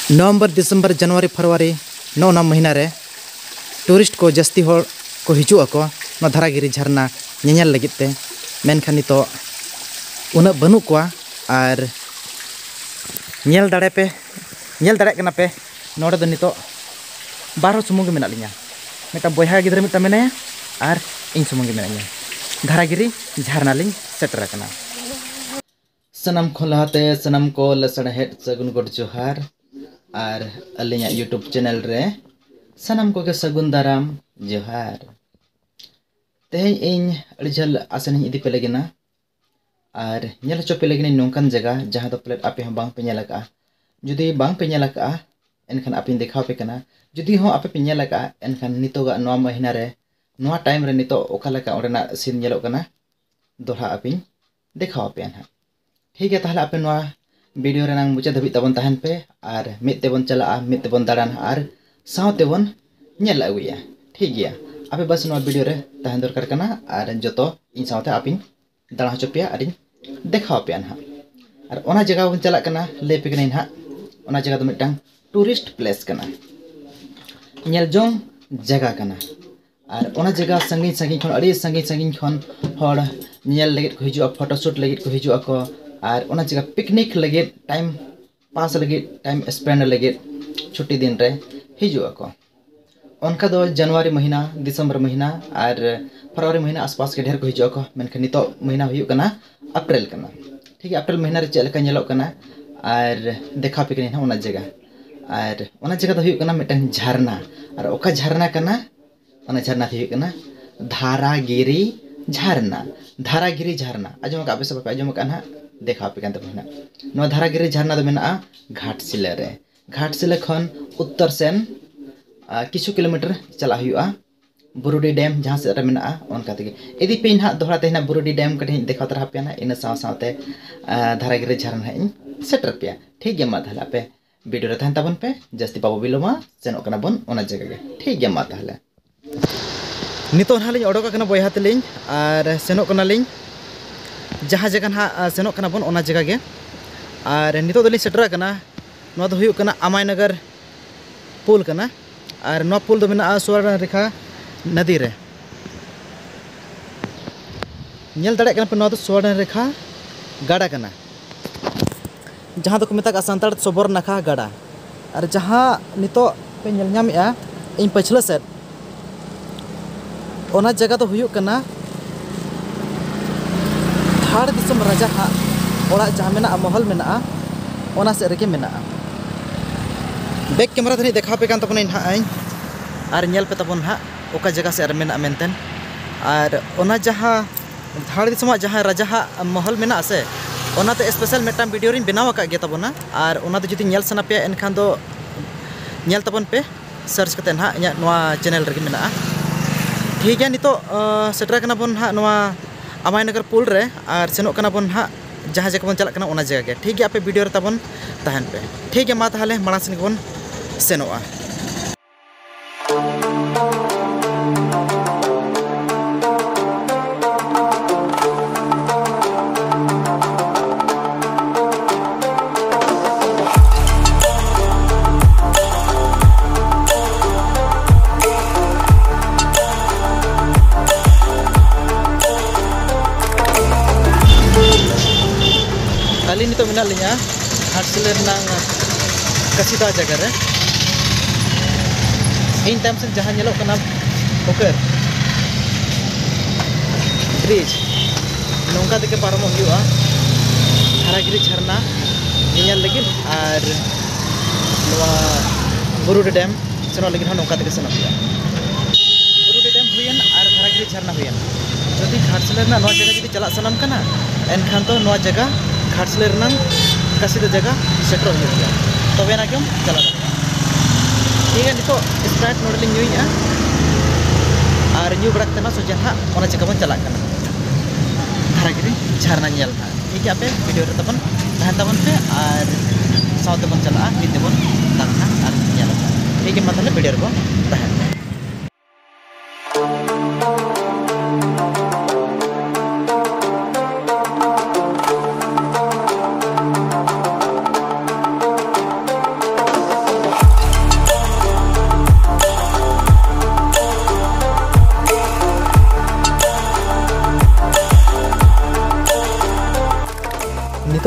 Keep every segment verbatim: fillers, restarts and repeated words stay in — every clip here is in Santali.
ᱱᱚᱵᱷᱮᱢᱵᱚᱨ, ᱰᱤᱥᱮᱢᱵᱚᱨ, ᱡᱟᱱᱩᱣᱟᱨᱤ, ᱯᱷᱮᱵᱽᱨᱩᱣᱟᱨᱤ, ᱱᱚᱜᱼᱚ ᱱᱚᱣᱟ ᱢᱟᱹᱦᱱᱟᱹ ᱨᱮ ᱴᱩᱨᱤᱥᱴ ᱠᱚ ᱡᱟᱹᱥᱛᱤ ᱦᱚᱲ ᱠᱚ ᱦᱤᱡᱩᱜ ᱟᱠᱚ ᱱᱚᱣᱟ ᱫᱷᱟᱨᱟᱜᱤᱨᱤ ᱡᱷᱟᱨᱱᱟ ᱧᱮᱧᱮᱞ ᱞᱟᱹᱜᱤᱫ ᱛᱮ᱾ ᱢᱮᱱᱠᱷᱟᱱ ᱱᱤᱛᱚᱜ ᱩᱱᱟᱹᱜ ᱵᱟᱹᱱᱩᱜ ᱠᱚᱣᱟ᱾ ᱟᱨ ᱧᱮᱞ ᱫᱟᱲᱮ ᱯᱮ, ᱧᱮᱞ ᱫᱟᱲᱮᱭᱟᱜ ᱠᱟᱱᱟ ᱯᱮ, ᱱᱚᱰᱮ ᱫᱚ ᱱᱤᱛᱚᱜ ᱵᱟᱨ ᱦᱚᱲ ᱥᱩᱢᱩᱝ ᱜᱮ ᱢᱮᱱᱟᱜ ᱞᱤᱧᱟ᱾ ᱢᱤᱫᱴᱟᱝ ᱵᱚᱭᱦᱟ ᱜᱤᱫᱽᱨᱟᱹ ᱢᱤᱫᱴᱟᱝ ᱢᱮᱱᱟᱭᱟ ᱟᱨ ᱤᱧ ᱥᱩᱢᱩᱝ ᱜᱮ ᱢᱮᱱᱟᱜ ᱞᱤᱧᱟ᱾ ᱫᱷᱟᱨᱟᱜᱤᱨᱤ ᱡᱷᱟᱨᱱᱟ ᱞᱤᱧ ᱥᱮᱴᱮᱨ ᱟᱠᱟᱱᱟ᱾ ᱥᱟᱱᱟᱢ ᱠᱷᱚᱱ ᱞᱟᱦᱟᱛᱮ ᱥᱟᱱᱟᱢ ᱠᱚ ᱞᱟᱥᱟᱲᱦᱮᱫ ᱥᱟᱹᱜᱩᱱ ᱜᱚᱰ ᱡᱚᱦᱟᱨ᱾ ᱟᱨ ᱟᱹᱞᱤᱧᱟᱜ YouTube ᱪᱮᱱᱮᱞ ᱨᱮ ᱥᱟᱱᱟᱢ ᱠᱚᱜᱮ ᱥᱟᱹᱜᱩᱱ ᱫᱟᱨᱟᱢ ᱡᱚᱦᱟᱨ᱾ ᱛᱮᱦᱮᱧ ᱤᱧ ᱟᱹᱰᱤ ᱡᱷᱟᱹᱞ ᱟᱥᱮᱱᱤᱧ ᱤᱫᱤ ᱯᱮ ᱞᱟᱹᱜᱤᱫ ᱱᱟ᱾ ᱟᱨ ᱧᱮᱞ ᱦᱚᱪᱚ ᱯᱮ ᱞᱟᱹᱜᱤᱫ ᱤᱧ ᱱᱚᱝᱠᱟᱱ ᱡᱟᱭᱜᱟ, ᱡᱟᱦᱟᱸ ᱫᱚ ᱯᱟᱞᱮᱫ ᱟᱯᱮ ᱦᱚᱸ ᱵᱟᱝ ᱯᱮ ᱧᱮᱞ ᱟᱠᱟᱫᱼᱟ᱾ ᱡᱩᱫᱤ ᱵᱟᱝ ᱯᱮ ᱧᱮᱞ ᱟᱠᱟᱫᱼᱟ, ᱮᱱᱠᱷᱟᱱ ᱟᱯᱮᱧ ᱫᱮᱠᱷᱟᱣ ᱟᱯᱮ ᱠᱟᱱᱟ᱾ ᱡᱩᱫᱤ ᱦᱚᱸ ᱟᱯᱮ ᱯᱮ ᱧᱮᱞ ᱟᱠᱟᱫᱼᱟ, ᱮᱱᱠᱷᱟᱱ ᱱᱤᱛᱚᱜᱟᱜ ᱱᱚᱣᱟ ᱢᱟᱹᱦᱱᱟᱹ ᱨᱮ, ᱱᱚᱣᱟ ᱴᱟᱭᱤᱢ ᱨᱮ ᱱᱤᱛᱚᱜ ᱚᱠᱟ ᱞᱮᱠᱟ ᱚᱸᱰᱮᱱᱟᱜ ᱥᱤᱱ ᱧᱮᱞᱚᱜ ᱠᱟᱱᱟ, ᱫᱚᱦᱲᱟ ᱟᱯᱮᱧ ᱫᱮᱠᱷᱟᱣ ᱟᱯᱮᱭᱟ ᱱᱟᱦᱟᱜ᱾ ᱴᱷᱤᱠ ᱜᱮᱭᱟ, ᱛᱟᱦᱚᱞᱮ ᱟᱯᱮ ᱱᱚᱣᱟ ᱵᱷᱤᱰᱤᱭᱳ ᱨᱮᱱᱟᱝ ᱢᱩᱪᱟᱹᱫ ᱫᱷᱟᱹᱵᱤᱡ ᱛᱟᱵᱚᱱ ᱛᱟᱦᱮᱱ ᱯᱮ ᱟᱨ ᱢᱤᱫ ᱛᱮᱵᱚᱱ ᱪᱟᱞᱟᱜᱼᱟ, ᱢᱤᱫ ᱛᱮᱵᱚᱱ ᱫᱟᱬᱟᱱᱟ ᱟᱨ ᱥᱟᱶ ᱛᱮᱵᱚᱱ ᱧᱮᱞ ᱟᱹᱜᱩᱭᱟ᱾ ᱴᱷᱤᱠ ᱜᱮᱭᱟ, ᱟᱯᱮ ᱵᱟᱥ ᱱᱚᱣᱟ ᱵᱷᱤᱰᱤᱭᱳ ᱨᱮ ᱛᱟᱦᱮᱸ ᱫᱚᱨᱠᱟᱨ ᱠᱟᱱᱟ ᱟᱨ ᱡᱚᱛᱚ ᱤᱧ ᱥᱟᱶᱛᱮ ᱟᱯᱮᱧ ᱫᱟᱬᱟ ᱦᱚᱪᱚ ᱯᱮᱭᱟ ᱟᱨᱤᱧ ᱫᱮᱠᱷᱟᱣ ᱟᱯᱮᱭᱟ ᱱᱟᱦᱟᱜ᱾ ᱟᱨ ᱚᱱᱟ ᱡᱟᱭᱜᱟ ᱵᱚᱱ ᱪᱟᱞᱟᱜ ᱠᱟᱱᱟ, ᱞᱟᱹᱭ ᱟᱯᱮ ᱠᱟᱹᱱᱟᱹᱧ ᱱᱟᱦᱟᱜ, ᱚᱱᱟ ᱡᱟᱭᱜᱟ ᱫᱚ ᱢᱤᱫᱴᱟᱝ ᱴᱩᱨᱤᱥᱴ ᱯᱞᱮᱥ ᱠᱟᱱᱟ, ᱧᱮᱞ ᱡᱚᱝ ᱡᱟᱭᱜᱟ ᱠᱟᱱᱟ᱾ ᱟᱨ ᱚᱱᱟ ᱡᱟᱭᱜᱟ ᱥᱟᱺᱜᱤᱧ ᱥᱟᱺᱜᱤᱧ ᱠᱷᱚᱱ, ᱟᱹᱰᱤ ᱥᱟᱺᱜᱤᱧ ᱥᱟᱺᱜᱤᱧ ᱠᱷᱚᱱ ᱦᱚᱲ ᱧᱮᱞ ᱞᱟᱹᱜᱤᱫ ᱠᱚ ᱦᱤᱡᱩᱜᱼᱟ, ᱯᱷᱳᱴᱳ ᱥᱩᱴ ᱞᱟᱹᱜᱤᱫ ᱠᱚ ᱦᱤᱡᱩᱜ ᱟᱠᱚ᱾ ᱟᱨ ᱚᱱᱟ ᱡᱟᱭᱜᱟ ᱯᱤᱠᱱᱤᱠ ᱞᱟᱹᱜᱤᱫ, ᱴᱟᱭᱤᱢ ᱯᱟᱥ ᱞᱟᱹᱜᱤᱫ, ᱴᱟᱭᱤᱢ ᱥᱯᱮᱱᱰ ᱞᱟᱹᱜᱤᱫ ᱪᱷᱩᱴᱤ ᱫᱤᱱ ᱨᱮ ᱦᱤᱡᱩᱜ ᱟᱠᱚ᱾ ᱚᱱᱠᱟ ᱫᱚ ᱡᱟᱱᱩᱣᱟᱨᱤ ᱢᱟᱹᱦᱱᱟᱹ, ᱰᱤᱥᱮᱢᱵᱚᱨ ᱢᱟᱹᱦᱱᱟᱹ ᱟᱨ ᱯᱷᱮᱵᱽᱨᱩᱣᱟᱨᱤ ᱢᱟᱹᱦᱱᱟᱹ ᱟᱥᱯᱟᱥ ᱜᱮ ᱰᱷᱮᱨ ᱠᱚ ᱦᱤᱡᱩᱜ ᱟᱠᱚ᱾ ᱢᱮᱱᱠᱷᱟᱱ ᱱᱤᱛᱚᱜ ᱢᱟᱹᱦᱱᱟᱹ ᱦᱩᱭᱩᱜ ᱠᱟᱱᱟ ᱮᱯᱨᱤᱞ ᱠᱟᱱᱟ᱾ ᱴᱷᱤᱠ ᱜᱮᱭᱟ, ᱮᱯᱨᱤᱞ ᱢᱟᱹᱦᱱᱟᱹ ᱨᱮ ᱪᱮᱫ ᱞᱮᱠᱟ ᱧᱮᱞᱚᱜ ᱠᱟᱱᱟ ᱟᱨ ᱫᱮᱠᱷᱟᱣ ᱟᱯᱮ ᱠᱟᱹᱱᱟᱹᱧ ᱱᱟᱦᱟᱜ ᱚᱱᱟ ᱡᱟᱭᱜᱟ᱾ ᱟᱨ ᱚᱱᱟ ᱡᱟᱭᱜᱟ ᱫᱚ ᱦᱩᱭᱩᱜ ᱠᱟᱱᱟ ᱢᱤᱫᱴᱟᱝ ᱡᱷᱟᱨᱱᱟ᱾ ᱟᱨ ᱚᱠᱟ ᱡᱷᱟᱨᱱᱟ ᱠᱟᱱᱟ? ᱚᱱᱟ ᱡᱷᱟᱨᱱᱟ ᱫᱚ ᱦᱩᱭᱩᱜ ᱠᱟᱱᱟ ᱫᱷᱟᱨᱟᱜᱤᱨᱤ ᱡᱷᱟᱨᱱᱟ᱾ ᱫᱷᱟᱨᱟᱜᱤᱨᱤ ᱡᱷᱟᱨᱱᱟ, ᱟᱸᱡᱚᱢ ᱟᱠᱟᱫ ᱯᱮ ᱥᱮ ᱵᱟᱯᱮ ᱟᱸᱡᱚᱢ ᱟᱠᱟᱫᱼᱟ ᱱᱟᱦᱟᱜ? ᱫᱮᱠᱷᱟᱣ ᱟᱯᱮ ᱠᱟᱱ ᱛᱟᱵᱚᱱᱟ ᱱᱟᱦᱟᱜ᱾ ᱱᱚᱣᱟ ᱫᱷᱟᱨᱟᱜᱤᱨᱤ ᱡᱷᱟᱨᱱᱟ ᱫᱚ ᱢᱮᱱᱟᱜᱼᱟ ᱜᱷᱟᱴᱥᱤᱞᱟᱹ ᱨᱮ᱾ ᱜᱷᱟᱴᱥᱤᱞᱟᱹ ᱠᱷᱚᱱ ᱩᱛᱛᱚᱨ ᱥᱮᱱ, ᱟ, ᱠᱤᱪᱷᱩ ᱠᱤᱞᱳᱢᱤᱴᱟᱨ ᱪᱟᱞᱟᱜ ᱦᱩᱭᱩᱜᱼᱟ᱾ ᱵᱩᱨᱩᱰᱤ ᱰᱮᱢ ᱡᱟᱦᱟᱸ ᱥᱮᱫ ᱨᱮ ᱢᱮᱱᱟᱜᱼᱟ, ᱚᱱᱠᱟ ᱛᱮᱜᱮ ᱤᱫᱤ ᱯᱮ ᱱᱟᱦᱟᱜ᱾ ᱫᱚᱦᱲᱟ ᱛᱮ ᱱᱟᱦᱟᱜ ᱵᱩᱨᱩᱰᱤ ᱰᱮᱢ ᱠᱟᱹᱴᱤᱡ ᱤᱧ ᱫᱮᱠᱷᱟᱣ ᱛᱟᱨᱟ ᱟᱯᱮᱭᱟ ᱱᱟᱦᱟᱜ, ᱤᱱᱟᱹ ᱥᱟᱶ ᱥᱟᱶᱛᱮ, ᱟ, ᱫᱷᱟᱨᱟᱜᱤᱨᱤ ᱡᱷᱟᱨᱱᱟ ᱱᱟᱦᱟᱜ ᱤᱧ ᱥᱮᱴᱮᱨ ᱯᱮᱭᱟ᱾ ᱴᱷᱤᱠ ᱜᱮᱭᱟ, ᱢᱟ ᱛᱟᱦᱚᱞᱮ ᱟᱯᱮ ᱵᱷᱤᱰᱤᱭᱳ ᱨᱮ ᱛᱟᱦᱮᱱ ᱛᱟᱵᱚᱱ ᱯᱮ, ᱡᱟᱹᱥᱛᱤ ᱵᱟᱵᱚ ᱵᱤᱞᱚᱢᱟ, ᱥᱮᱱᱚᱜ ᱠᱟᱱᱟ ᱵᱚᱱ ᱚᱱᱟ ᱡᱟᱭᱜᱟ ᱜᱮ᱾ ᱴᱷᱤᱠ ᱜᱮᱭᱟ, ᱢᱟ ᱛᱟᱦᱚᱞᱮ᱾ ᱱᱤᱛᱚᱜ ᱱᱟᱦᱟᱜ ᱞᱤᱧ ᱚᱰᱚᱠ ᱟᱠᱟᱱᱟ ᱵᱚᱭᱦᱟ ᱛᱟᱹᱞᱤᱧ, ᱟᱨ ᱥᱮᱱᱚᱜ ᱠᱟᱱᱟᱞᱤᱧ ᱡᱟᱦᱟᱸ ᱡᱟᱭᱜᱟ ᱱᱟᱦᱟᱜ, ᱟ, ᱥᱮᱱᱚᱜ ᱠᱟᱱᱟ ᱵᱚᱱ ᱚᱱᱟ ᱡᱟᱭᱜᱟ ᱜᱮ᱾ ᱟᱨ ᱱᱤᱛᱚᱜ ᱫᱚᱞᱤᱧ ᱥᱮᱴᱮᱨ ᱟᱠᱟᱱᱟ ᱱᱚᱣᱟ ᱫᱚ ᱦᱩᱭᱩᱜ ᱠᱟᱱᱟ ᱟᱢᱟᱭᱱᱚᱜᱚᱨ ᱯᱩᱞ ᱠᱟᱱᱟ᱾ ᱟᱨ ᱱᱚᱣᱟ ᱯᱩᱞ ᱫᱚ ᱢᱮᱱᱟᱜᱼᱟ ᱥᱩᱣᱚᱨᱱᱚᱨᱮᱠᱷᱟ ᱱᱚᱫᱤ ᱨᱮ᱾ ᱧᱮᱞ ᱫᱟᱲᱮᱭᱟᱜ ᱠᱟᱱᱟ ᱯᱮ, ᱱᱚᱣᱟ ᱫᱚ ᱥᱩᱣᱚᱨᱱᱚᱨᱮᱠᱷᱟ ᱜᱟᱰᱟ ᱠᱟᱱᱟ, ᱡᱟᱦᱟᱸ ᱫᱚᱠᱚ ᱢᱮᱛᱟᱜᱼᱟ ᱥᱟᱱᱛᱟᱲ ᱛᱮ ᱥᱚᱵᱚᱨᱱᱟᱠᱷᱟ ᱜᱟᱰᱟ᱾ ᱟᱨ ᱡᱟᱦᱟᱸ ᱱᱤᱛᱚᱜ ᱯᱮ ᱧᱮᱞ ᱧᱟᱢᱮᱫᱼᱟ ᱤᱧ ᱯᱟᱹᱪᱷᱞᱟᱹ ᱥᱮᱫ, ᱚᱱᱟ ᱡᱟᱭᱜᱟ ᱫᱚ ᱦᱩᱭᱩᱜ ᱠᱟᱱᱟ ᱫᱷᱟᱲ ᱫᱤᱥᱚᱢ ᱨᱟᱡᱟ ᱦᱟᱜ ᱚᱲᱟᱜ ᱡᱟᱦᱟᱸ ᱢᱮᱱᱟᱜᱼᱟ, ᱢᱚᱦᱚᱞ ᱢᱮᱱᱟᱜᱼᱟ, ᱚᱱᱟ ᱥᱮᱫ ᱨᱮᱜᱮ ᱢᱮᱱᱟᱜᱼᱟ᱾ ᱵᱮᱠ ᱠᱮᱢᱮᱨᱟ ᱛᱮ ᱱᱟᱦᱟᱜ ᱫᱮᱠᱷᱟᱣ ᱯᱮ ᱠᱟᱱ ᱛᱟᱵᱚᱱᱟᱹᱧ ᱱᱟᱦᱟᱜ ᱤᱧ, ᱟᱨ ᱧᱮᱞ ᱯᱮ ᱛᱟᱵᱚᱱ ᱱᱟᱦᱟᱜ ᱚᱠᱟ ᱡᱟᱭᱜᱟ ᱥᱮᱫ ᱨᱮ ᱢᱮᱱᱟᱜᱼᱟ ᱢᱮᱱᱛᱮ᱾ ᱟᱨ ᱚᱱᱟ ᱡᱟᱦᱟᱸ ᱫᱷᱟᱲ ᱫᱤᱥᱚᱢᱟᱜ ᱡᱟᱦᱟᱸ ᱨᱟᱡᱟ ᱦᱟᱜ ᱢᱚᱦᱚᱞ ᱢᱮᱱᱟᱜᱼᱟ ᱥᱮ, ᱚᱱᱟᱛᱮ ᱥᱯᱮᱥᱟᱞ ᱢᱤᱫᱴᱟᱝ ᱵᱷᱤᱰᱤᱭᱳ ᱨᱤᱧ ᱵᱮᱱᱟᱣ ᱟᱠᱟᱫ ᱜᱮᱭᱟ ᱛᱟᱵᱚᱱᱟ᱾ ᱟᱨ ᱚᱱᱟ ᱫᱚ ᱡᱩᱫᱤ ᱧᱮᱞ ᱥᱟᱱᱟ ᱯᱮᱭᱟ, ᱮᱱᱠᱷᱟᱱ ᱫᱚ ᱧᱮᱞ ᱛᱟᱵᱚᱱ ᱯᱮ, ᱥᱟᱨᱪ ᱠᱟᱛᱮ ᱱᱟᱦᱟᱜ ᱤᱧᱟᱹᱜ ᱱᱚᱣᱟ ᱪᱮᱱᱮᱞ ᱨᱮᱜᱮ ᱢᱮᱱᱟᱜᱼᱟ᱾ ᱴᱷᱤᱠ ᱜᱮᱭᱟ, ᱱᱤᱛᱚᱜ ᱟᱸ, ᱥᱮᱴᱮᱨ ᱠᱟᱱᱟ ᱵᱚᱱ ᱱᱟᱦᱟᱜ ᱱᱚᱣᱟ ᱟᱢᱟᱭᱱᱚᱜᱚᱨ ᱯᱩᱞ ᱨᱮ, ᱟᱨ ᱥᱮᱱᱚᱜ ᱠᱟᱱᱟ ᱵᱚᱱ ᱱᱟᱦᱟᱜ ᱡᱟᱦᱟᱸ ᱡᱟᱭᱜᱟ ᱵᱚᱱ ᱪᱟᱞᱟᱜ ᱠᱟᱱᱟ ᱚᱱᱟ ᱡᱟᱭᱜᱟ ᱜᱮ᱾ ᱴᱷᱤᱠ ᱜᱮᱭᱟ, ᱟᱯᱮ ᱵᱷᱤᱰᱤᱭᱳ ᱨᱮ ᱛᱟᱵᱚᱱ ᱛᱟᱦᱮᱱ ᱯᱮ᱾ ᱴᱷᱤᱠ ᱜᱮᱭᱟ, ᱢᱟ ᱛᱟᱦᱚᱞᱮ ᱢᱟᱲᱟᱝ ᱥᱮᱱ ᱜᱮᱵᱚᱱ ᱥᱮᱱᱚᱜᱼᱟ᱾ ᱟᱹᱞᱤᱧ ᱱᱤᱛᱚᱜ ᱢᱮᱱᱟᱜ ᱞᱤᱧᱟ ᱜᱷᱟᱴᱥᱤᱞᱟᱹ ᱨᱮᱱᱟᱝ ᱠᱟᱥᱤᱫᱟ ᱡᱟᱭᱜᱟ ᱨᱮ᱾ ᱤᱧ ᱛᱟᱭᱚᱢ ᱥᱮᱫ ᱡᱟᱦᱟᱸ ᱧᱮᱞᱚᱜ ᱠᱟᱱᱟ ᱩᱠᱟᱹᱨ ᱵᱨᱤᱡᱽ, ᱱᱚᱝᱠᱟ ᱛᱮᱜᱮ ᱯᱟᱨᱚᱢᱚᱜ ᱦᱩᱭᱩᱜᱼᱟ ᱦᱟᱨᱟᱜᱤᱨᱤ ᱡᱷᱟᱨᱱᱟ ᱧᱮᱧᱮᱞ ᱞᱟᱹᱜᱤᱫ᱾ ᱟᱨ ᱱᱚᱣᱟ ᱵᱩᱨᱩᱰᱤ ᱰᱮᱢ ᱥᱮᱱᱚᱜ ᱞᱟᱹᱜᱤᱫ ᱦᱚᱸ ᱱᱚᱝᱠᱟ ᱛᱮᱜᱮ ᱥᱮᱱᱚᱜ ᱦᱩᱭᱩᱜᱼᱟ᱾ ᱵᱩᱨᱩᱰᱤ ᱰᱮᱢ ᱦᱩᱭᱮᱱ ᱟᱨ ᱦᱟᱨᱟᱜᱤᱨᱤ ᱡᱷᱟᱨᱱᱟ ᱦᱩᱭᱮᱱ, ᱡᱩᱫᱤ ᱜᱷᱟᱴᱥᱤᱞᱟᱹ ᱨᱮᱱᱟᱜ ᱱᱚᱣᱟ ᱡᱟᱭᱜᱟ ᱡᱩᱫᱤ ᱪᱟᱞᱟᱜ ᱥᱟᱱᱟᱢ ᱠᱟᱱᱟ, ᱮᱱᱠᱷᱟᱱ ᱫᱚ ᱱᱚᱣᱟ ᱡᱟᱭᱜᱟ ᱜᱷᱟᱴᱥᱤᱞᱟᱹ ᱨᱮᱱᱟᱝ ᱠᱟᱥᱤᱫᱟ ᱡᱟᱭᱜᱟ ᱥᱮᱴᱮᱨᱚᱜ ᱦᱩᱭᱩᱜ ᱜᱮᱭᱟ, ᱛᱚᱵᱮ ᱟᱱᱟᱜ ᱜᱮᱢ ᱪᱟᱞᱟᱣ ᱫᱟᱲᱮᱭᱟᱜᱼᱟ᱾ ᱴᱷᱤᱠ ᱜᱮᱭᱟ, ᱱᱤᱛᱚᱜ ᱥᱯᱨᱟᱭᱤᱴ ᱱᱚᱰᱮ ᱞᱤᱧ ᱧᱩᱭᱮᱫᱼᱟ ᱟᱨ ᱧᱩ ᱵᱟᱲᱟ ᱠᱟᱛᱮ ᱱᱟᱜ ᱥᱚᱡᱷᱮ ᱱᱟᱦᱟᱜ ᱚᱱᱟ ᱡᱟᱭᱜᱟ ᱵᱚᱱ ᱪᱟᱞᱟᱜ ᱠᱟᱱᱟ, ᱦᱟᱨᱟᱜᱤᱨᱤ ᱡᱷᱟᱨᱱᱟ ᱧᱮᱞ ᱱᱟᱦᱟᱜ᱾ ᱴᱷᱤᱠ ᱜᱮᱭᱟ, ᱟᱯᱮ ᱵᱷᱤᱰᱤᱭᱳ ᱨᱮ ᱛᱟᱵᱚᱱ ᱛᱟᱦᱮᱱ ᱛᱟᱵᱚᱱ ᱯᱮ ᱟᱨ ᱥᱟᱶᱛᱮ ᱵᱚᱱ ᱪᱟᱞᱟᱜᱼᱟ, ᱢᱤᱫ ᱛᱮᱵᱚᱱ ᱫᱟᱬᱟᱱᱟ ᱟᱨ ᱧᱮᱞᱟ᱾ ᱴᱷᱤᱠ ᱜᱮᱭᱟ, ᱢᱟ ᱛᱟᱦᱚᱞᱮ ᱵᱷᱤᱰᱤᱭᱳ ᱨᱮᱵᱚᱱ ᱛᱟᱦᱮᱱ ᱯᱮ᱾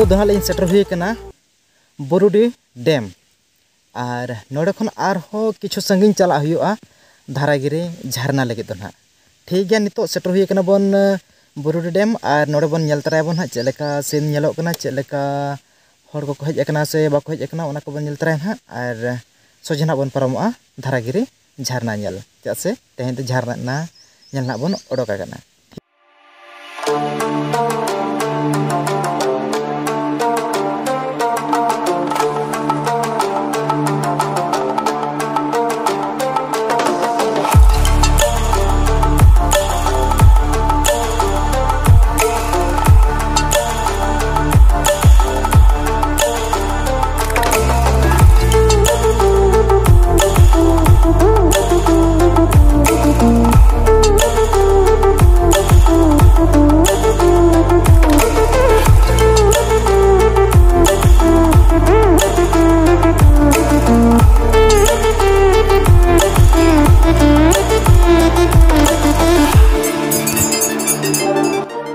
ᱫᱚ ᱱᱟᱦᱟᱜ ᱞᱤᱧ ᱥᱮᱴᱮᱨ ᱦᱩᱭ ᱟᱠᱟᱱᱟ ᱵᱩᱨᱩᱰᱤ ᱰᱮᱢ᱾ ᱟᱨ ᱱᱚᱰᱮ ᱠᱷᱚᱱ ᱟᱨᱦᱚᱸ ᱠᱤᱪᱷᱩ ᱥᱟᱺᱜᱤᱧ ᱪᱟᱞᱟᱜ ᱦᱩᱭᱩᱜᱼᱟ ᱫᱷᱟᱨᱟᱜᱤᱨᱤ ᱡᱷᱟᱨᱱᱟ ᱞᱟᱹᱜᱤᱫ ᱫᱚ ᱱᱟᱦᱟᱜ᱾ ᱴᱷᱤᱠ ᱜᱮᱭᱟ, ᱱᱤᱛᱚᱜ ᱥᱮᱴᱮᱨ ᱦᱩᱭ ᱟᱠᱟᱱᱟ ᱵᱚᱱ, ᱟᱸ, ᱵᱩᱨᱩᱰᱤ ᱰᱮᱢ᱾ ᱟᱨ ᱱᱚᱰᱮ ᱵᱚᱱ ᱧᱮᱞ ᱛᱚᱨᱟᱭᱟᱵᱚᱱ ᱦᱟᱸᱜ ᱪᱮᱫ ᱞᱮᱠᱟ ᱥᱤᱱ ᱧᱮᱞᱚᱜ ᱠᱟᱱᱟ, ᱪᱮᱫ ᱞᱮᱠᱟ ᱦᱚᱲ ᱠᱚᱠᱚ ᱦᱮᱡ ᱟᱠᱟᱱᱟ ᱥᱮ ᱵᱟᱠᱚ ᱦᱮᱡ ᱟᱠᱟᱱᱟ, ᱚᱱᱟ ᱠᱚᱵᱚᱱ ᱧᱮᱞ ᱛᱚᱨᱟᱭᱟ ᱱᱟᱦᱟᱜ᱾ ᱟᱨ ᱥᱚᱡᱷᱮ ᱱᱟᱦᱟᱜ ᱵᱚᱱ ᱯᱟᱨᱚᱢᱚᱜᱼᱟ ᱫᱷᱟᱨᱟᱜᱤᱨᱤ ᱡᱷᱟᱨᱱᱟ ᱧᱮᱞ, ᱪᱮᱫᱟᱜ ᱥᱮ ᱛᱮᱦᱮᱧ ᱫᱚ ᱡᱷᱟᱨᱱᱟ ᱧᱮᱞ ᱱᱟᱦᱟᱜ ᱵᱚᱱ ᱚᱰᱚᱠ ᱟᱠᱟᱱᱟ᱾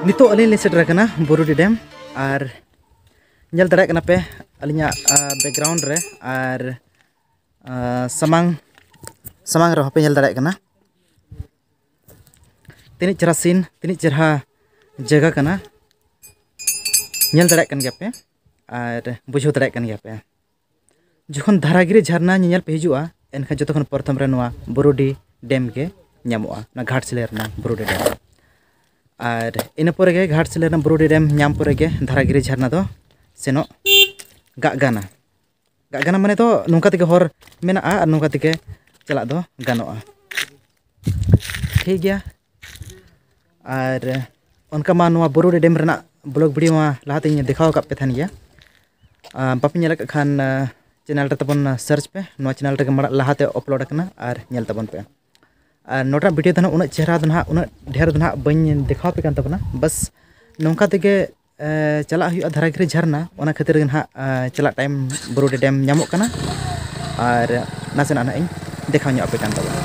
ᱱᱤᱛᱚᱜ ᱟᱹᱞᱤᱧ ᱞᱤᱧ ᱥᱮᱴᱮᱨ ᱟᱠᱟᱱᱟ ᱵᱩᱨᱩᱰᱤ ᱰᱮᱢ᱾ ᱟᱨ ᱧᱮᱞ ᱫᱟᱲᱮᱭᱟᱜ ᱠᱟᱱᱟ ᱯᱮ ᱟᱹᱞᱤᱧᱟᱜ, ᱟ, background ᱨᱮ, ᱟᱨ, ᱟ, ᱥᱟᱢᱟᱝ, ᱥᱟᱢᱟᱝ ᱨᱮᱦᱚᱸ ᱯᱮ ᱧᱮᱞ ᱫᱟᱲᱮᱭᱟᱜ ᱠᱟᱱᱟ᱾ ᱛᱤᱱᱟᱹᱜ ᱪᱮᱦᱨᱟ scene, ᱛᱤᱱᱟᱹᱜ ᱪᱮᱦᱨᱟ ᱡᱟᱭᱜᱟ ᱠᱟᱱᱟ, ᱧᱮᱞ ᱫᱟᱲᱮᱭᱟᱜ ᱠᱟᱱ ᱜᱮᱭᱟ ᱯᱮ ᱟᱨ ᱵᱩᱡᱷᱟᱹᱣ ᱫᱟᱲᱮᱭᱟᱜ ᱠᱟᱱ ᱜᱮᱭᱟ ᱯᱮ᱾ ᱡᱚᱠᱷᱚᱱ ᱫᱷᱟᱨᱟᱜᱤᱨᱤ ᱡᱷᱟᱨᱱᱟ ᱧᱮᱧᱮᱞ ᱯᱮ ᱦᱤᱡᱩᱜᱼᱟ, ᱮᱱᱠᱷᱟᱱ ᱡᱚᱛᱚ ᱠᱷᱚᱱ ᱯᱨᱚᱛᱷᱚᱢ ᱨᱮ ᱱᱚᱣᱟ ᱵᱩᱨᱩᱰᱤ ᱰᱮᱢ ᱜᱮ ᱧᱟᱢᱚᱜᱼᱟ, ᱚᱱᱟ ᱜᱷᱟᱴᱥᱤᱞᱟᱹ ᱨᱮᱱᱟᱜ ᱵᱩᱨᱩᱰᱤ ᱰᱮᱢ᱾ ᱟᱨ ᱤᱱᱟᱹ ᱯᱚᱨᱮ ᱜᱮ, ᱜᱷᱟᱴᱥᱤᱞᱟᱹ ᱨᱮᱱᱟᱜ ᱵᱩᱨᱩᱰᱤ ᱰᱮᱢ ᱧᱟᱢ ᱯᱚᱨᱮ ᱜᱮ ᱫᱷᱟᱨᱟᱜᱤᱨᱤ ᱡᱷᱟᱨᱱᱟ ᱫᱚ ᱥᱮᱱᱚᱜ ᱜᱟᱜ ᱜᱟᱱᱟ᱾ ᱜᱟᱜ ᱜᱟᱱᱟ ᱢᱟᱱᱮ ᱫᱚ ᱱᱚᱝᱠᱟ ᱛᱮᱜᱮ ᱦᱚᱨ ᱢᱮᱱᱟᱜᱼᱟ ᱟᱨ ᱱᱚᱝᱠᱟ ᱛᱮᱜᱮ ᱪᱟᱞᱟᱜ ᱫᱚ ᱜᱟᱱᱚᱜᱼᱟ᱾ ᱴᱷᱤᱠ ᱜᱮᱭᱟ᱾ ᱟᱨ ᱚᱱᱠᱟ ᱢᱟ ᱱᱚᱣᱟ ᱵᱩᱨᱩᱰᱤ ᱰᱮᱢ ᱨᱮᱱᱟᱜ vlog video ᱢᱟ ᱞᱟᱦᱟᱛᱮᱧ ᱫᱮᱠᱷᱟᱣ ᱟᱠᱟᱫ ᱯᱮ ᱛᱟᱦᱮᱱ ᱜᱮᱭᱟ᱾ ᱟᱨ ᱵᱟᱯᱮ ᱧᱮᱞ ᱟᱠᱟᱫ ᱠᱷᱟᱱ, ᱟᱸ, channel ᱨᱮ ᱛᱟᱵᱚᱱ search ᱯᱮ, ᱱᱚᱣᱟ channel ᱨᱮᱜᱮ ᱢᱟᱲᱟᱝ ᱞᱟᱦᱟᱛᱮ upload ᱟᱠᱟᱱᱟ, ᱟᱨ ᱧᱮᱞ ᱛᱟᱵᱚᱱ ᱯᱮ᱾ ᱟᱨ ᱱᱚᱰᱮᱱᱟᱜ video ᱫᱚ ᱱᱟᱦᱟᱜ ᱩᱱᱟᱹᱜ ᱪᱮᱦᱨᱟ ᱫᱚ ᱱᱟᱦᱟᱜ, ᱩᱱᱟᱹᱜ ᱰᱷᱮᱨ ᱫᱚ ᱱᱟᱦᱟᱜ ᱵᱟᱹᱧ ᱫᱮᱠᱷᱟᱣ ᱟᱯᱮ ᱠᱟᱱ ᱛᱟᱵᱚᱱᱟ᱾ ᱵᱟᱥ ᱱᱚᱝᱠᱟ ᱛᱮᱜᱮ, ᱮ, ᱪᱟᱞᱟᱜ ᱦᱩᱭᱩᱜᱼᱟ ᱫᱷᱟᱨᱟᱜᱤᱨᱤ ᱡᱷᱟᱨᱱᱟ, ᱚᱱᱟ ᱠᱷᱟᱹᱛᱤᱨ ᱜᱮ ᱱᱟᱦᱟᱜ, ᱮ, ᱪᱟᱞᱟᱜ time ᱵᱩᱨᱩᱰᱤ ᱰᱮᱢ ᱧᱟᱢᱚᱜ ᱠᱟᱱᱟ ᱟᱨ ᱱᱟᱥᱮᱱᱟᱜ ᱱᱟᱦᱟᱜ ᱤᱧ ᱫᱮᱠᱷᱟᱣ ᱧᱚᱜ ᱟᱯᱮ ᱠᱟᱱ ᱛᱟᱵᱚᱱᱟ᱾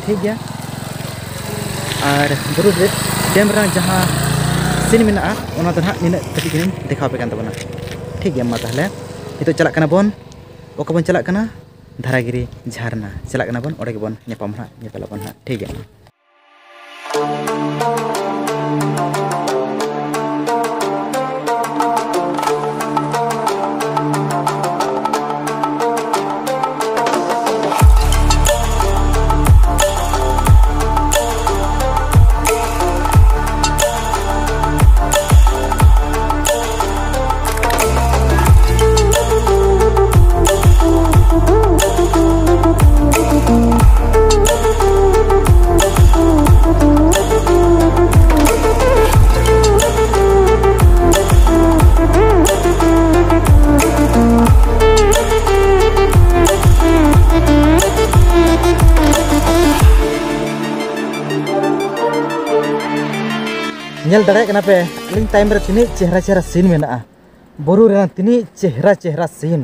ᱴᱷᱤᱠ ᱜᱮᱭᱟ᱾ ᱟᱨ ᱵᱩᱨᱩᱰᱤ ᱰᱮᱢ ᱨᱮᱱᱟᱜ ᱡᱟᱦᱟᱸ ᱥᱤᱱ ᱢᱮᱱᱟᱜᱼᱟ, ᱚᱱᱟ ᱫᱚ ᱱᱟᱦᱟᱜ ᱱᱤᱱᱟᱹᱜ ᱠᱟᱹᱴᱤᱡ ᱜᱮᱞᱤᱧ ᱫᱮᱠᱷᱟᱣ ᱟᱯᱮ ᱠᱟᱱ ᱛᱟᱵᱚᱱᱟ᱾ ᱴᱷᱤᱠ ᱜᱮᱭᱟ, ᱢᱟ ᱛᱟᱦᱚᱞᱮ ᱱᱤᱛᱚᱜ ᱪᱟᱞᱟᱜ ᱠᱟᱱᱟ ᱵᱚᱱ, ᱚᱠᱟ ᱵᱚᱱ ᱪᱟᱞᱟᱜ ᱠᱟᱱᱟ? ᱫᱷᱟᱨᱟᱜᱤᱨᱤ ᱡᱷᱟᱨᱱᱟ ᱪᱟᱞᱟᱜ ᱠᱟᱱᱟ ᱵᱚᱱ, ᱚᱸᱰᱮ ᱜᱮᱵᱚᱱ ᱧᱟᱯᱟᱢᱟ ᱱᱟᱦᱟᱜ, ᱧᱮᱯᱮᱞ ᱟᱵᱚᱱ ᱱᱟᱦᱟᱜ᱾ ᱴᱷᱤᱠ ᱜᱮᱭᱟ, ᱢᱟ᱾ ᱧᱮᱞ ᱫᱟᱲᱮᱭᱟᱜ ᱠᱟᱱᱟ ᱯᱮ ᱟᱹᱞᱤᱧ ᱛᱟᱭᱚᱢ ᱨᱮ ᱛᱤᱱᱟᱹᱜ ᱪᱮᱦᱨᱟ ᱪᱮᱦᱨᱟ ᱥᱤᱱ ᱢᱮᱱᱟᱜᱼᱟ, ᱵᱩᱨᱩ ᱨᱮᱱᱟᱜ ᱛᱤᱱᱟᱹᱜ ᱪᱮᱦᱨᱟ ᱪᱮᱦᱨᱟ ᱥᱤᱱ᱾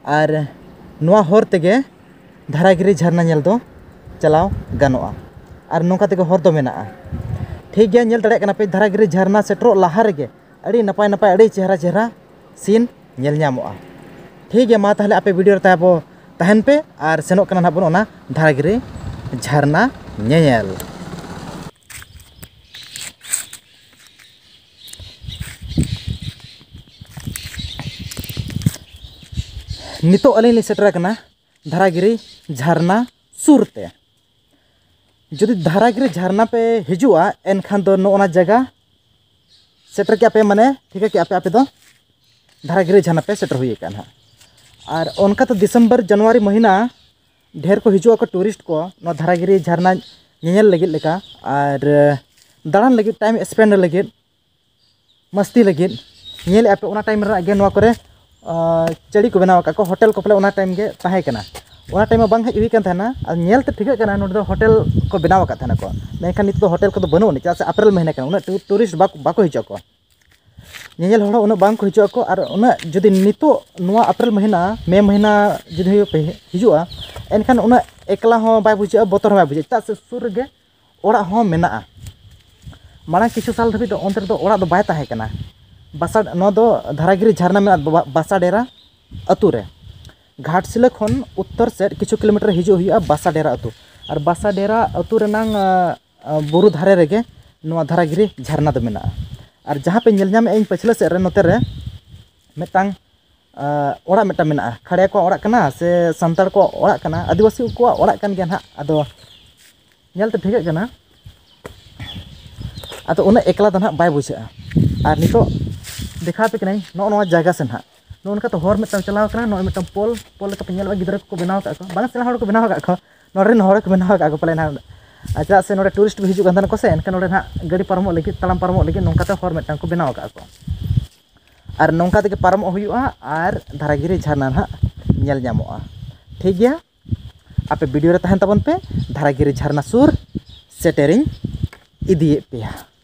ᱟᱨ ᱱᱚᱣᱟ ᱦᱚᱨ ᱛᱮᱜᱮ ᱫᱷᱟᱨᱟᱜᱤᱨᱤ ᱡᱷᱟᱨᱱᱟ ᱧᱮᱞ ᱫᱚ ᱪᱟᱞᱟᱣ ᱜᱟᱱᱚᱜᱼᱟ᱾ ᱟᱨ ᱱᱚᱝᱠᱟ ᱛᱮᱜᱮ ᱦᱚᱨ ᱫᱚ ᱢᱮᱱᱟᱜᱼᱟ᱾ ᱴᱷᱤᱠ ᱜᱮᱭᱟ, ᱧᱮᱞ ᱫᱟᱲᱮᱭᱟᱜ ᱠᱟᱱᱟ ᱯᱮ ᱫᱷᱟᱨᱟᱜᱤᱨᱤ ᱡᱷᱟᱨᱱᱟ ᱥᱮᱴᱮᱨᱚᱜ ᱞᱟᱦᱟ ᱨᱮᱜᱮ ᱟᱹᱰᱤ ᱱᱟᱯᱟᱭ ᱱᱟᱯᱟᱭ, ᱟᱹᱰᱤ ᱪᱮᱦᱨᱟ ᱪᱮᱦᱨᱟ ᱥᱤᱱ ᱧᱮᱞ ᱧᱟᱢᱚᱜᱼᱟ᱾ ᱴᱷᱤᱠ ᱜᱮᱭᱟ, ᱢᱟ ᱛᱟᱦᱚᱞᱮ ᱟᱯᱮ ᱵᱷᱤᱰᱤᱭᱳ ᱨᱮ ᱛᱟᱦᱮᱸ ᱵᱚ, ᱛᱟᱦᱮᱱ ᱯᱮ ᱟᱨ ᱥᱮᱱᱚᱜ ᱠᱟᱱᱟ ᱱᱟᱦᱟᱜ ᱵᱚᱱ ᱚᱱᱟ ᱫᱷᱟᱨᱟᱜᱤᱨᱤ ᱡᱷᱟᱨᱱᱟ ᱧᱮᱧᱮᱞ᱾ ᱱᱤᱛᱚᱜ ᱟᱹᱞᱤᱧ ᱞᱤᱧ ᱥᱮᱴᱮᱨ ᱟᱠᱟᱱᱟ ᱫᱷᱟᱨᱟᱜᱤᱨᱤ ᱡᱷᱟᱨᱱᱟ ᱥᱩᱨ ᱛᱮ᱾ ᱡᱩᱫᱤ ᱫᱷᱟᱨᱟᱜᱤᱨᱤ ᱡᱷᱟᱨᱱᱟ ᱯᱮ ᱦᱤᱡᱩᱜᱼᱟ, ᱮᱱᱠᱷᱟᱱ ᱫᱚ ᱱᱚᱜᱼᱚ ᱱᱟ ᱡᱟᱭᱜᱟ ᱥᱮᱴᱮᱨ ᱠᱮᱜᱼᱟ ᱯᱮ, ᱢᱟᱱᱮ ᱴᱷᱤᱠᱟᱹ ᱠᱮᱜᱼᱟ ᱯᱮ, ᱟᱯᱮ ᱫᱚ ᱫᱷᱟᱨᱟᱜᱤᱨᱤ ᱡᱷᱟᱨᱱᱟ ᱯᱮ ᱥᱮᱴᱮᱨ ᱦᱩᱭ ᱟᱠᱟᱱᱟ ᱦᱟᱸᱜ᱾ ᱟᱨ ᱚᱱᱠᱟ ᱛᱮ ᱰᱤᱥᱮᱢᱵᱚᱨ ᱡᱟᱱᱩᱣᱟᱨᱤ ᱢᱟᱹᱦᱤᱱᱟ ᱰᱷᱮᱨ ᱠᱚ ᱦᱤᱡᱩᱜ ᱟᱠᱚ ᱴᱩᱨᱤᱥᱴ ᱠᱚ ᱱᱚᱣᱟ ᱫᱷᱟᱨᱟᱜᱤᱨᱤ ᱡᱷᱟᱨᱱᱟ ᱧᱮᱧᱮᱞ ᱞᱟᱹᱜᱤᱫ ᱞᱮᱠᱟ, ᱟᱨ ᱫᱟᱬᱟᱱ ᱞᱟᱹᱜᱤᱫ, ᱴᱟᱭᱤᱢ ᱥᱯᱮᱱᱰ ᱞᱟᱹᱜᱤᱫ, ᱢᱟᱥᱛᱤ ᱞᱟᱹᱜᱤᱫ᱾ ᱧᱮᱞᱮᱫᱼᱟ ᱯᱮ, ᱚᱱᱟ ᱴᱟᱭᱤᱢ ᱨᱮᱱᱟᱜ ᱜᱮ ᱱᱚᱣᱟ ᱠᱚᱨᱮ, ᱟᱸ, ᱪᱟᱹᱲᱤ ᱠᱚ ᱵᱮᱱᱟᱣ ᱟᱠᱟᱫ ᱠᱚ, ᱦᱳᱴᱮᱞ ᱠᱚ ᱯᱟᱞᱮ ᱚᱱᱟ ᱴᱟᱭᱤᱢ ᱜᱮ ᱛᱟᱦᱮᱸ ᱠᱟᱱᱟ᱾ ᱚᱱᱟ ᱴᱟᱭᱤᱢ ᱢᱟ ᱵᱟᱝ ᱦᱮᱡ ᱦᱩᱭ ᱠᱟᱱ ᱛᱟᱦᱮᱱᱟ, ᱟᱨ ᱧᱮᱞ ᱛᱮ ᱴᱷᱤᱠᱟᱹᱜ ᱠᱟᱱᱟ ᱱᱚᱰᱮ ᱫᱚ ᱦᱳᱴᱮᱞ ᱠᱚ ᱵᱮᱱᱟᱣ ᱟᱠᱟᱫ ᱛᱟᱦᱮᱱᱟ ᱠᱚ, ᱢᱮᱱᱠᱷᱟᱱ ᱱᱤᱛᱚᱜ ᱫᱚ ᱦᱳᱴᱮᱞ ᱠᱚᱫᱚ ᱵᱟᱹᱱᱩᱜ ᱟᱹᱱᱤᱡ, ᱪᱮᱫᱟᱜ ᱥᱮ ᱮᱯᱨᱤᱞ ᱢᱟᱹᱦᱱᱟᱹ ᱠᱟᱱᱟ, ᱩᱱᱟᱹᱜ ᱴᱩ-, ᱴᱩᱨᱤᱥᱴ ᱵᱟᱠᱚ, ᱵᱟᱠᱚ ᱦᱤᱡᱩᱜ ᱟᱠᱚ᱾ ᱧᱮᱧᱮᱞ ᱦᱚᱲ ᱦᱚᱸ ᱩᱱᱟᱹᱜ ᱵᱟᱝ ᱠᱚ ᱦᱤᱡᱩᱜ ᱟᱠᱚ, ᱟᱨ ᱩᱱᱟᱹᱜ ᱡᱩᱫᱤ ᱱᱤᱛᱚᱜ ᱱᱚᱣᱟ ᱮᱯᱨᱤᱞ ᱢᱟᱹᱦᱱᱟᱹ, ᱢᱮ ᱢᱟᱹᱦᱱᱟᱹ ᱡᱩᱫᱤ ᱯᱮ ᱦᱤᱡᱩᱜᱼᱟ, ᱮᱱᱠᱷᱟᱱ ᱩᱱᱟᱹᱜ ᱮᱠᱞᱟ ᱦᱚᱸ ᱵᱟᱭ ᱵᱩᱡᱷᱟᱹᱜᱼᱟ, ᱵᱚᱛᱚᱨ ᱦᱚᱸ ᱵᱟᱭ ᱵᱩᱡᱷᱟᱹᱜᱼᱟ, ᱪᱮᱫᱟᱜ ᱥᱮ ᱥᱩᱨ ᱨᱮᱜᱮ ᱚᱲᱟᱜ ᱦᱚᱸ ᱢᱮᱱᱟᱜᱼᱟ᱾ ᱢᱟᱲᱟᱝ ᱠᱤᱪᱷᱩ ᱥᱟᱞ ᱫᱷᱟᱹᱵᱤᱡ ᱫᱚ ᱚᱱᱛᱮ ᱨᱮᱫᱚ ᱚᱲᱟᱜ ᱫᱚ ᱵᱟᱭ ᱛᱟᱦᱮᱸ ᱠᱟᱱᱟ᱾ ᱵᱟᱥᱟ ᱱᱚᱣᱟ ᱫᱚ ᱫᱷᱟᱨᱟᱜᱤᱨᱤ ᱡᱷᱟᱨᱱᱟ ᱢᱮᱱᱟᱜᱼᱟ ᱵᱟ- ᱵᱟᱥᱟ ᱰᱮᱨᱟ ᱟᱹᱛᱩ ᱨᱮ᱾ ᱜᱷᱟᱴᱥᱤᱞᱟᱹ ᱠᱷᱚᱱ ᱩᱛᱛᱚᱨ ᱥᱮᱫ ᱠᱤᱪᱷᱩ ᱠᱤᱞᱳᱢᱤᱴᱟᱨ ᱦᱤᱡᱩᱜ ᱦᱩᱭᱩᱜᱼᱟ ᱵᱟᱥᱟ ᱰᱮᱨᱟ ᱟᱹᱛᱩ᱾ ᱟᱨ ᱵᱟᱥᱟ ᱰᱮᱨᱟ ᱟᱹᱛᱩ ᱨᱮᱱᱟᱝ ᱟ, ᱟ, ᱵᱩᱨᱩ ᱫᱷᱟᱨᱮ ᱨᱮᱜᱮ ᱱᱚᱣᱟ ᱫᱷᱟᱨᱟᱜᱤᱨᱤ ᱡᱷᱟᱨᱱᱟ ᱫᱚ ᱢᱮᱱᱟᱜᱼᱟ᱾ ᱟᱨ ᱡᱟᱦᱟᱸ ᱯᱮ ᱧᱮᱞ ᱧᱟᱢᱮᱫᱼᱟ ᱤᱧ ᱯᱟᱹᱪᱷᱞᱟᱹ ᱥᱮᱫ ᱨᱮ, ᱱᱚᱛᱮ ᱨᱮ ᱢᱤᱫᱴᱟᱝ ᱟ, ᱚᱲᱟᱜ ᱢᱤᱫᱴᱟᱝ ᱢᱮᱱᱟᱜᱼᱟ᱾ ᱠᱷᱟᱲᱭᱟ ᱠᱚᱣᱟᱜ ᱚᱲᱟᱜ ᱠᱟᱱᱟ ᱥᱮ ᱥᱟᱱᱛᱟᱲ ᱠᱚᱣᱟᱜ ᱚᱲᱟᱜ ᱠᱟᱱᱟ, ᱟᱹᱫᱤᱵᱟᱹᱥᱤ ᱠᱚᱣᱟᱜ ᱚᱲᱟᱜ ᱠᱟᱱ ᱜᱮᱭᱟ ᱱᱟᱦᱟᱜ᱾ ᱟᱫᱚ ᱧᱮᱞᱛᱮ ᱴᱷᱤᱠᱟᱹᱜ ᱠᱟᱱᱟ᱾ ᱟᱫᱚ ᱩᱱᱟᱹᱜ ᱮᱠᱞᱟ ᱫᱚ ᱱᱟᱦᱟᱜ ᱵᱟᱭ ᱵᱩᱡᱷᱟᱹᱜᱼᱟ᱾ ᱟᱨ ᱱᱤᱛᱚᱜ ᱫᱮᱠᱷᱟᱣ ᱟᱯᱮ ᱠᱟᱹᱱᱟᱹᱧ ᱱᱚᱜᱼᱚ ᱱᱚᱣᱟ ᱡᱟᱭᱜᱟ ᱥᱮᱱ ᱦᱟᱸᱜ᱾ ᱱᱚᱜᱼᱚ ᱱᱚᱝᱠᱟ ᱛᱮ ᱦᱚᱨ ᱢᱤᱫᱴᱟᱝ ᱪᱟᱞᱟᱣ ᱠᱟᱱᱟ᱾ ᱱᱚᱜᱼᱚᱭ ᱢᱤᱫᱴᱟᱝ ᱯᱳᱞ, ᱯᱳᱞ ᱞᱮᱠᱟ ᱯᱮ ᱧᱮᱞᱚᱜᱼᱟ, ᱜᱤᱫᱽᱨᱟᱹ ᱠᱚᱠᱚ ᱵᱮᱱᱟᱣ ᱟᱠᱟᱫ ᱠᱚ, ᱵᱟᱝ ᱥᱮᱬᱟ ᱦᱚᱲ ᱠᱚ ᱵᱮᱱᱟᱣ ᱟᱠᱟᱫ ᱠᱚ, ᱱᱚᱰᱮ ᱨᱮᱱ ᱦᱚᱲ ᱠᱚ ᱵᱮᱱᱟᱣ ᱟᱠᱟᱫ ᱠᱚ ᱯᱟᱞᱮ ᱱᱟᱦᱟᱜ᱾ ᱟᱨ ᱪᱮᱫᱟᱜ ᱥᱮ ᱱᱚᱰᱮ ᱴᱩᱨᱤᱥᱴ ᱠᱚ ᱦᱤᱡᱩᱜ ᱠᱟᱱ ᱛᱟᱦᱮᱱᱟ ᱠᱚ ᱥᱮ, ᱮᱱᱠᱷᱟᱱ ᱱᱚᱰᱮ ᱱᱟᱦᱟᱜ ᱜᱟᱹᱰᱤ ᱯᱟᱨᱚᱢᱚᱜ ᱞᱟᱹᱜᱤᱫ, ᱛᱟᱲᱟᱢ ᱯᱟᱨᱚᱢᱚᱜ ᱞᱟᱹᱜᱤᱫ ᱱᱚᱝᱠᱟ ᱛᱮ ᱦᱚᱨ ᱢᱤᱫᱴᱟᱝ ᱠᱚ ᱵᱮᱱᱟᱣ ᱟᱠᱟᱫ ᱠᱚ᱾ ᱟᱨ ᱱᱚᱝᱠᱟ ᱛᱮᱜᱮ ᱯᱟᱨᱚᱢᱚᱜ ᱦᱩᱭᱩᱜᱼᱟ ᱟᱨ ᱫᱷᱟᱨᱟᱜᱤᱨᱤ ᱡᱷᱟᱨᱱᱟ ᱱᱟᱦᱟᱜ ᱧᱮᱞ ᱧᱟᱢᱚᱜᱼᱟ᱾ ᱴᱷᱤᱠ ᱜᱮᱭᱟ, ᱟᱯᱮ ᱵᱷᱤᱰᱤᱭᱳ ᱨᱮ ᱛᱟᱦᱮᱱ ᱛᱟᱵᱚᱱ ᱯᱮ, ᱫᱷᱟᱨᱟᱜᱤᱨᱤ ᱡᱷᱟᱨᱱᱟ ᱥᱩᱨ ᱥᱮᱴᱮᱨᱤᱧ ᱤᱫᱤᱭᱮᱫ ᱯᱮᱭᱟ᱾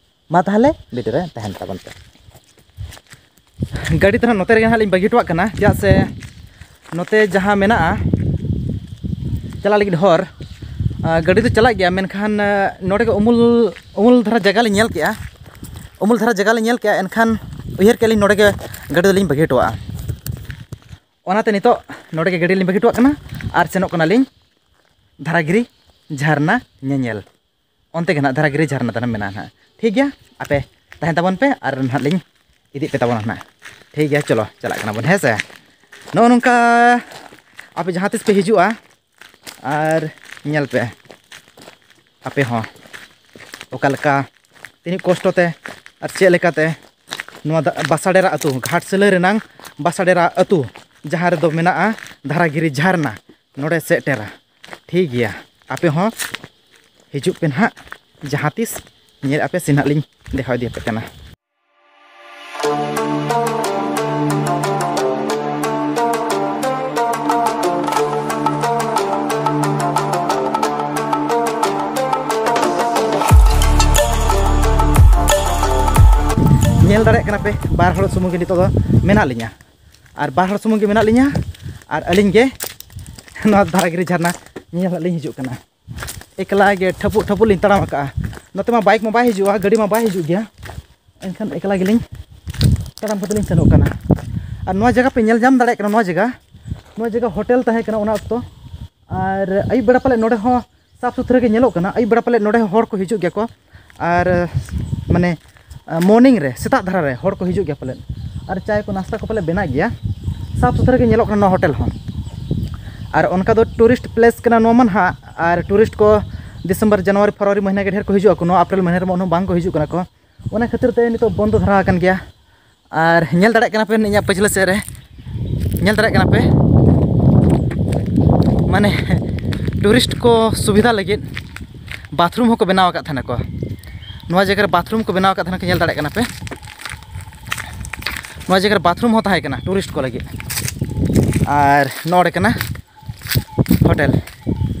ᱢᱟ ᱛᱟᱦᱚᱞᱮ ᱵᱷᱤᱰᱤᱭᱳ ᱨᱮ ᱛᱟᱦᱮᱱ ᱛᱟᱵᱚᱱ ᱯᱮ᱾ ᱜᱟᱹᱰᱤ ᱫᱚ ᱱᱟᱦᱟᱜ ᱱᱚᱛᱮ ᱨᱮᱜᱮ ᱱᱟᱦᱟᱜ ᱞᱤᱧ ᱵᱟᱹᱜᱤ ᱦᱚᱴᱚᱣᱟᱜ ᱠᱟᱱᱟ, ᱪᱮᱫᱟᱜ ᱥᱮ ᱱᱚᱛᱮ ᱡᱟᱦᱟᱸ ᱢᱮᱱᱟᱜᱼᱟ ᱪᱟᱞᱟᱜ ᱞᱟᱹᱜᱤᱫ ᱦᱚᱨ, ᱟ, ᱜᱟᱹᱰᱤ ᱫᱚ ᱪᱟᱞᱟᱜ ᱜᱮᱭᱟ, ᱢᱮᱱᱠᱷᱟᱱ ᱟ, ᱱᱚᱰᱮ ᱜᱮ ᱩᱢᱩᱞ ᱩᱢᱩᱞ ᱫᱷᱟᱨᱟ ᱡᱟᱭᱜᱟ ᱞᱤᱧ ᱧᱮᱞ ᱠᱮᱜᱼᱟ᱾ ᱩᱢᱩᱞ ᱫᱷᱟᱨᱟ ᱡᱟᱭᱜᱟ ᱞᱤᱧ ᱧᱮᱞ ᱠᱮᱜᱼᱟ, ᱮᱱᱠᱷᱟᱱ ᱩᱭᱦᱟᱹᱨ ᱠᱮᱜᱼᱟ ᱞᱤᱧ ᱱᱚᱰᱮ ᱜᱮ ᱜᱟᱹᱰᱤ ᱫᱚᱞᱤᱧ ᱵᱟᱹᱜᱤ ᱦᱚᱴᱚᱣᱟᱜᱼᱟ᱾ ᱚᱱᱟᱛᱮ ᱱᱤᱛᱚᱜ ᱱᱚᱰᱮ ᱜᱮ ᱜᱟᱹᱰᱤ ᱞᱤᱧ ᱵᱟᱹᱜᱤ ᱦᱚᱴᱚᱣᱟᱜ ᱠᱟᱱᱟ ᱟᱨ ᱥᱮᱱᱚᱜ ᱠᱟᱱᱟᱞᱤᱧ ᱫᱷᱟᱨᱟᱜᱤᱨᱤ ᱡᱷᱟᱨᱱᱟ ᱧᱮᱧᱮᱞ᱾ ᱚᱱᱛᱮ ᱜᱮ ᱱᱟᱦᱟᱜ ᱫᱷᱟᱨᱟᱜᱤᱨᱤ ᱡᱷᱟᱨᱱᱟ ᱫᱚ ᱱᱟᱦᱟᱜ ᱢᱮᱱᱟᱜᱼᱟ ᱱᱟᱦᱟᱜ᱾ ᱴᱷᱤᱠ ᱜᱮᱭᱟ, ᱟᱯᱮ ᱛᱟᱦᱮᱱ ᱛᱟᱵᱚᱱ ᱯᱮ ᱟᱨ ᱱᱟᱦᱟᱜ ᱞᱤᱧ ᱤᱫᱤᱭᱮᱫ ᱯᱮ ᱛᱟᱵᱚᱱᱟ ᱱᱟᱦᱟᱜ᱾ ᱴᱷᱤᱠ ᱜᱮᱭᱟ, ᱪᱚᱞᱚ ᱪᱟᱞᱟᱜ ᱠᱟᱱᱟ ᱵᱚᱱ, ᱦᱮᱸ ᱥᱮ᱾ ᱱᱚᱜᱼᱚ ᱱᱚᱝᱠᱟ ᱟᱯᱮ ᱡᱟᱦᱟᱸ ᱛᱤᱥ ᱯᱮ ᱦᱤᱡᱩᱜᱼᱟ ᱟᱨ ᱧᱮᱞ ᱯᱮ ᱟᱯᱮ ᱦᱚᱸ ᱚᱠᱟ ᱞᱮᱠᱟ, ᱛᱤᱱᱟᱹᱜ ᱠᱚᱥᱴᱚ ᱛᱮ ᱟᱨ ᱪᱮᱫ ᱞᱮᱠᱟᱛᱮ ᱱᱚᱣᱟ ᱫᱟ- ᱵᱟᱥᱟᱰᱮᱨᱟ ᱟᱹᱛᱩ, ᱜᱷᱟᱴᱥᱤᱞᱟᱹ ᱨᱮᱱᱟᱝ ᱵᱟᱥᱟᱰᱮᱨᱟ ᱟᱹᱛᱩ, ᱡᱟᱦᱟᱸ ᱨᱮᱫᱚ ᱢᱮᱱᱟᱜᱼᱟ ᱫᱷᱟᱨᱟᱜᱤᱨᱤ ᱡᱷᱟᱨᱱᱟ, ᱱᱚᱰᱮ ᱥᱮᱴᱮᱨᱟ᱾ ᱴᱷᱤᱠ ᱜᱮᱭᱟ, ᱟᱯᱮ ᱦᱚᱸ ᱦᱤᱡᱩᱜ ᱯᱮ ᱱᱟᱦᱟᱜ ᱡᱟᱦᱟᱸ ᱛᱤᱥ, ᱧᱮᱞ ᱟᱯᱮ ᱥᱮ ᱱᱟᱦᱟᱜ ᱞᱤᱧ ᱫᱮᱠᱷᱟᱣ ᱤᱫᱤᱭᱟᱯᱮ ᱠᱟᱱᱟ᱾ ᱧᱮᱞ ᱫᱟᱲᱮᱭᱟᱜ ᱠᱟᱱᱟ ᱯᱮ, ᱵᱟᱨ ᱦᱚᱲ ᱥᱩᱢᱩᱝ ᱜᱮ ᱱᱤᱛᱚᱜ ᱫᱚ ᱢᱮᱱᱟᱜ ᱞᱤᱧᱟ᱾ ᱟᱨ ᱵᱟᱨ ᱦᱚᱲ ᱥᱩᱢᱩᱝ ᱜᱮ ᱢᱮᱱᱟᱜ ᱞᱤᱧᱟ᱾ ᱟᱨ ᱟᱹᱞᱤᱧ ᱜᱮ ᱱᱚᱣᱟ ᱫᱷᱟᱨᱟᱜᱤᱨᱤ ᱡᱷᱟᱨᱱᱟ ᱧᱮᱧᱮᱞ ᱞᱤᱧ ᱦᱤᱡᱩᱜ ᱠᱟᱱᱟ᱾ ᱮᱠᱞᱟ ᱜᱮ ᱴᱷᱟᱹᱯᱩᱜ ᱴᱷᱟᱹᱯᱩᱜ ᱞᱤᱧ ᱛᱟᱲᱟᱢ ᱟᱠᱟᱫᱼᱟ᱾ ᱱᱚᱛᱮ ᱢᱟ ᱵᱟᱭᱤᱠ ᱢᱟ ᱵᱟᱭ ᱦᱤᱡᱩᱜᱼᱟ, ᱜᱟᱹᱰᱤ ᱢᱟ ᱵᱟᱭ ᱦᱤᱡᱩᱜ ᱜᱮᱭᱟ, ᱮᱱᱠᱷᱟᱱ ᱮᱠᱞᱟ ᱜᱮᱞᱤᱧ ᱛᱟᱲᱟᱢ ᱠᱟᱛᱮ ᱞᱤᱧ ᱥᱮᱱᱚᱜ ᱠᱟᱱᱟ᱾ ᱟᱨ ᱱᱚᱣᱟ ᱡᱟᱭᱜᱟ ᱯᱮ ᱧᱮᱞ ᱧᱟᱢ ᱫᱟᱲᱮᱭᱟᱜ ᱠᱟᱱᱟ, ᱱᱚᱣᱟ ᱡᱟᱭᱜᱟ, ᱱᱚᱣᱟ ᱡᱟᱭᱜᱟ ᱦᱳᱴᱮᱞ ᱛᱟᱦᱮᱸ ᱠᱟᱱᱟ ᱚᱱᱟ ᱚᱠᱛᱚ᱾ ᱟᱨ ᱟᱹᱭᱩᱵ ᱵᱮᱲᱟ ᱯᱟᱞᱮ ᱱᱚᱰᱮ ᱦᱚᱸ ᱥᱟᱯᱷ ᱥᱩᱛᱷᱨᱟᱹ ᱜᱮ ᱧᱮᱞᱚᱜ ᱠᱟᱱᱟ᱾ ᱟᱹᱭᱩᱵ ᱵᱮᱲᱟ ᱯᱟᱞᱮ ᱱᱚᱰᱮ ᱦᱚᱸ ᱦᱚᱲ ᱠᱚ ᱦᱤᱡᱩᱜ ᱜᱮᱭᱟ ᱠᱚ, ᱟᱨ ᱢᱟᱱᱮ ᱢᱚᱨᱱᱤᱝ ᱨᱮ, ᱥᱮᱛᱟᱜ ᱫᱷᱟᱨᱟ ᱨᱮ ᱦᱚᱲ ᱠᱚ ᱦᱤᱡᱩᱜ ᱜᱮᱭᱟ ᱯᱟᱞᱮᱫ, ᱟᱨ ᱪᱟᱭ ᱠᱚ ᱱᱟᱥᱛᱟ ᱠᱚ ᱯᱟᱞᱮ ᱵᱮᱱᱟᱜ ᱜᱮᱭᱟ᱾ ᱥᱟᱯᱷ ᱥᱩᱛᱷᱨᱟᱹ ᱜᱮ ᱧᱮᱞᱚᱜ ᱠᱟᱱᱟ ᱱᱚᱣᱟ ᱦᱳᱴᱮᱞ ᱦᱚᱸ᱾ ᱟᱨ ᱚᱱᱠᱟ ᱫᱚ ᱴᱩᱨᱤᱥᱴ ᱯᱞᱮᱥ ᱠᱟᱱᱟ ᱱᱚᱣᱟ ᱢᱟ ᱱᱟᱦᱟᱜ, ᱟᱨ ᱴᱩᱨᱤᱥᱴ ᱠᱚ ᱰᱤᱥᱮᱢᱵᱚᱨ, ᱡᱟᱱᱩᱣᱟᱨᱤ, ᱯᱷᱮᱵᱽᱨᱩᱣᱟᱨᱤ ᱢᱟᱹᱦᱱᱟᱹ ᱜᱮ ᱰᱷᱮᱨ ᱠᱚ ᱦᱤᱡᱩᱜ ᱟᱠᱚ, ᱱᱚᱣᱟ ᱮᱯᱨᱤᱞ ᱢᱟᱹᱦᱱᱟᱹ ᱨᱮᱢᱟ ᱩᱱᱟᱹᱜ ᱵᱟᱝ ᱠᱚ ᱦᱤᱡᱩᱜ ᱠᱟᱱᱟ ᱠᱚ᱾ ᱚᱱᱟ ᱠᱷᱟᱹᱛᱤᱨ ᱛᱮ ᱱᱤᱛᱚᱜ ᱵᱚᱱᱫᱚ ᱫᱷᱟᱨᱟ ᱟᱠᱟᱱ ᱜᱮᱭᱟ᱾ ᱟᱨ ᱧᱮᱞ ᱫᱟᱲᱮᱭᱟᱜ ᱠᱟᱱᱟ ᱯᱮ ᱤᱧᱟᱹᱜ ᱯᱟᱹᱪᱷᱞᱟᱹ ᱥᱮᱫ ᱨᱮ, ᱧᱮᱞ ᱫᱟᱲᱮᱭᱟᱜ ᱠᱟᱱᱟ ᱯᱮ, ᱢᱟᱱᱮ ᱴᱩᱨᱤᱥᱴ ᱠᱚ ᱥᱩᱵᱤᱫᱷᱟ ᱞᱟᱹᱜᱤᱫ ᱵᱟᱛᱷᱨᱩᱢ ᱦᱚᱸᱠᱚ ᱵᱮᱱᱟᱣ ᱟᱠᱟᱫ ᱛᱟᱦᱮᱱᱟ ᱠᱚ᱾ ᱱᱚᱣᱟ ᱡᱟᱭᱜᱟ ᱨᱮ ᱵᱟᱛᱷᱨᱩᱢ ᱠᱚ ᱵᱮᱱᱟᱣ ᱟᱠᱟᱫ ᱛᱟᱦᱮᱱᱟ ᱠᱚ, ᱧᱮᱞ ᱫᱟᱲᱮᱭᱟᱜ ᱠᱟᱱᱟ ᱯᱮ᱾ ᱱᱚᱣᱟ ᱡᱟᱭᱜᱟ ᱨᱮ ᱵᱟᱛᱷᱨᱩᱢ ᱦᱚᱸ ᱛᱟᱦᱮᱸ ᱠᱟᱱᱟ ᱴᱩᱨᱤᱥᱴ ᱠᱚ ᱞᱟᱹᱜᱤᱫ᱾ ᱟᱨ ᱱᱚᱰᱮ ᱠᱟᱱᱟ ᱦᱳᱴᱮᱞ,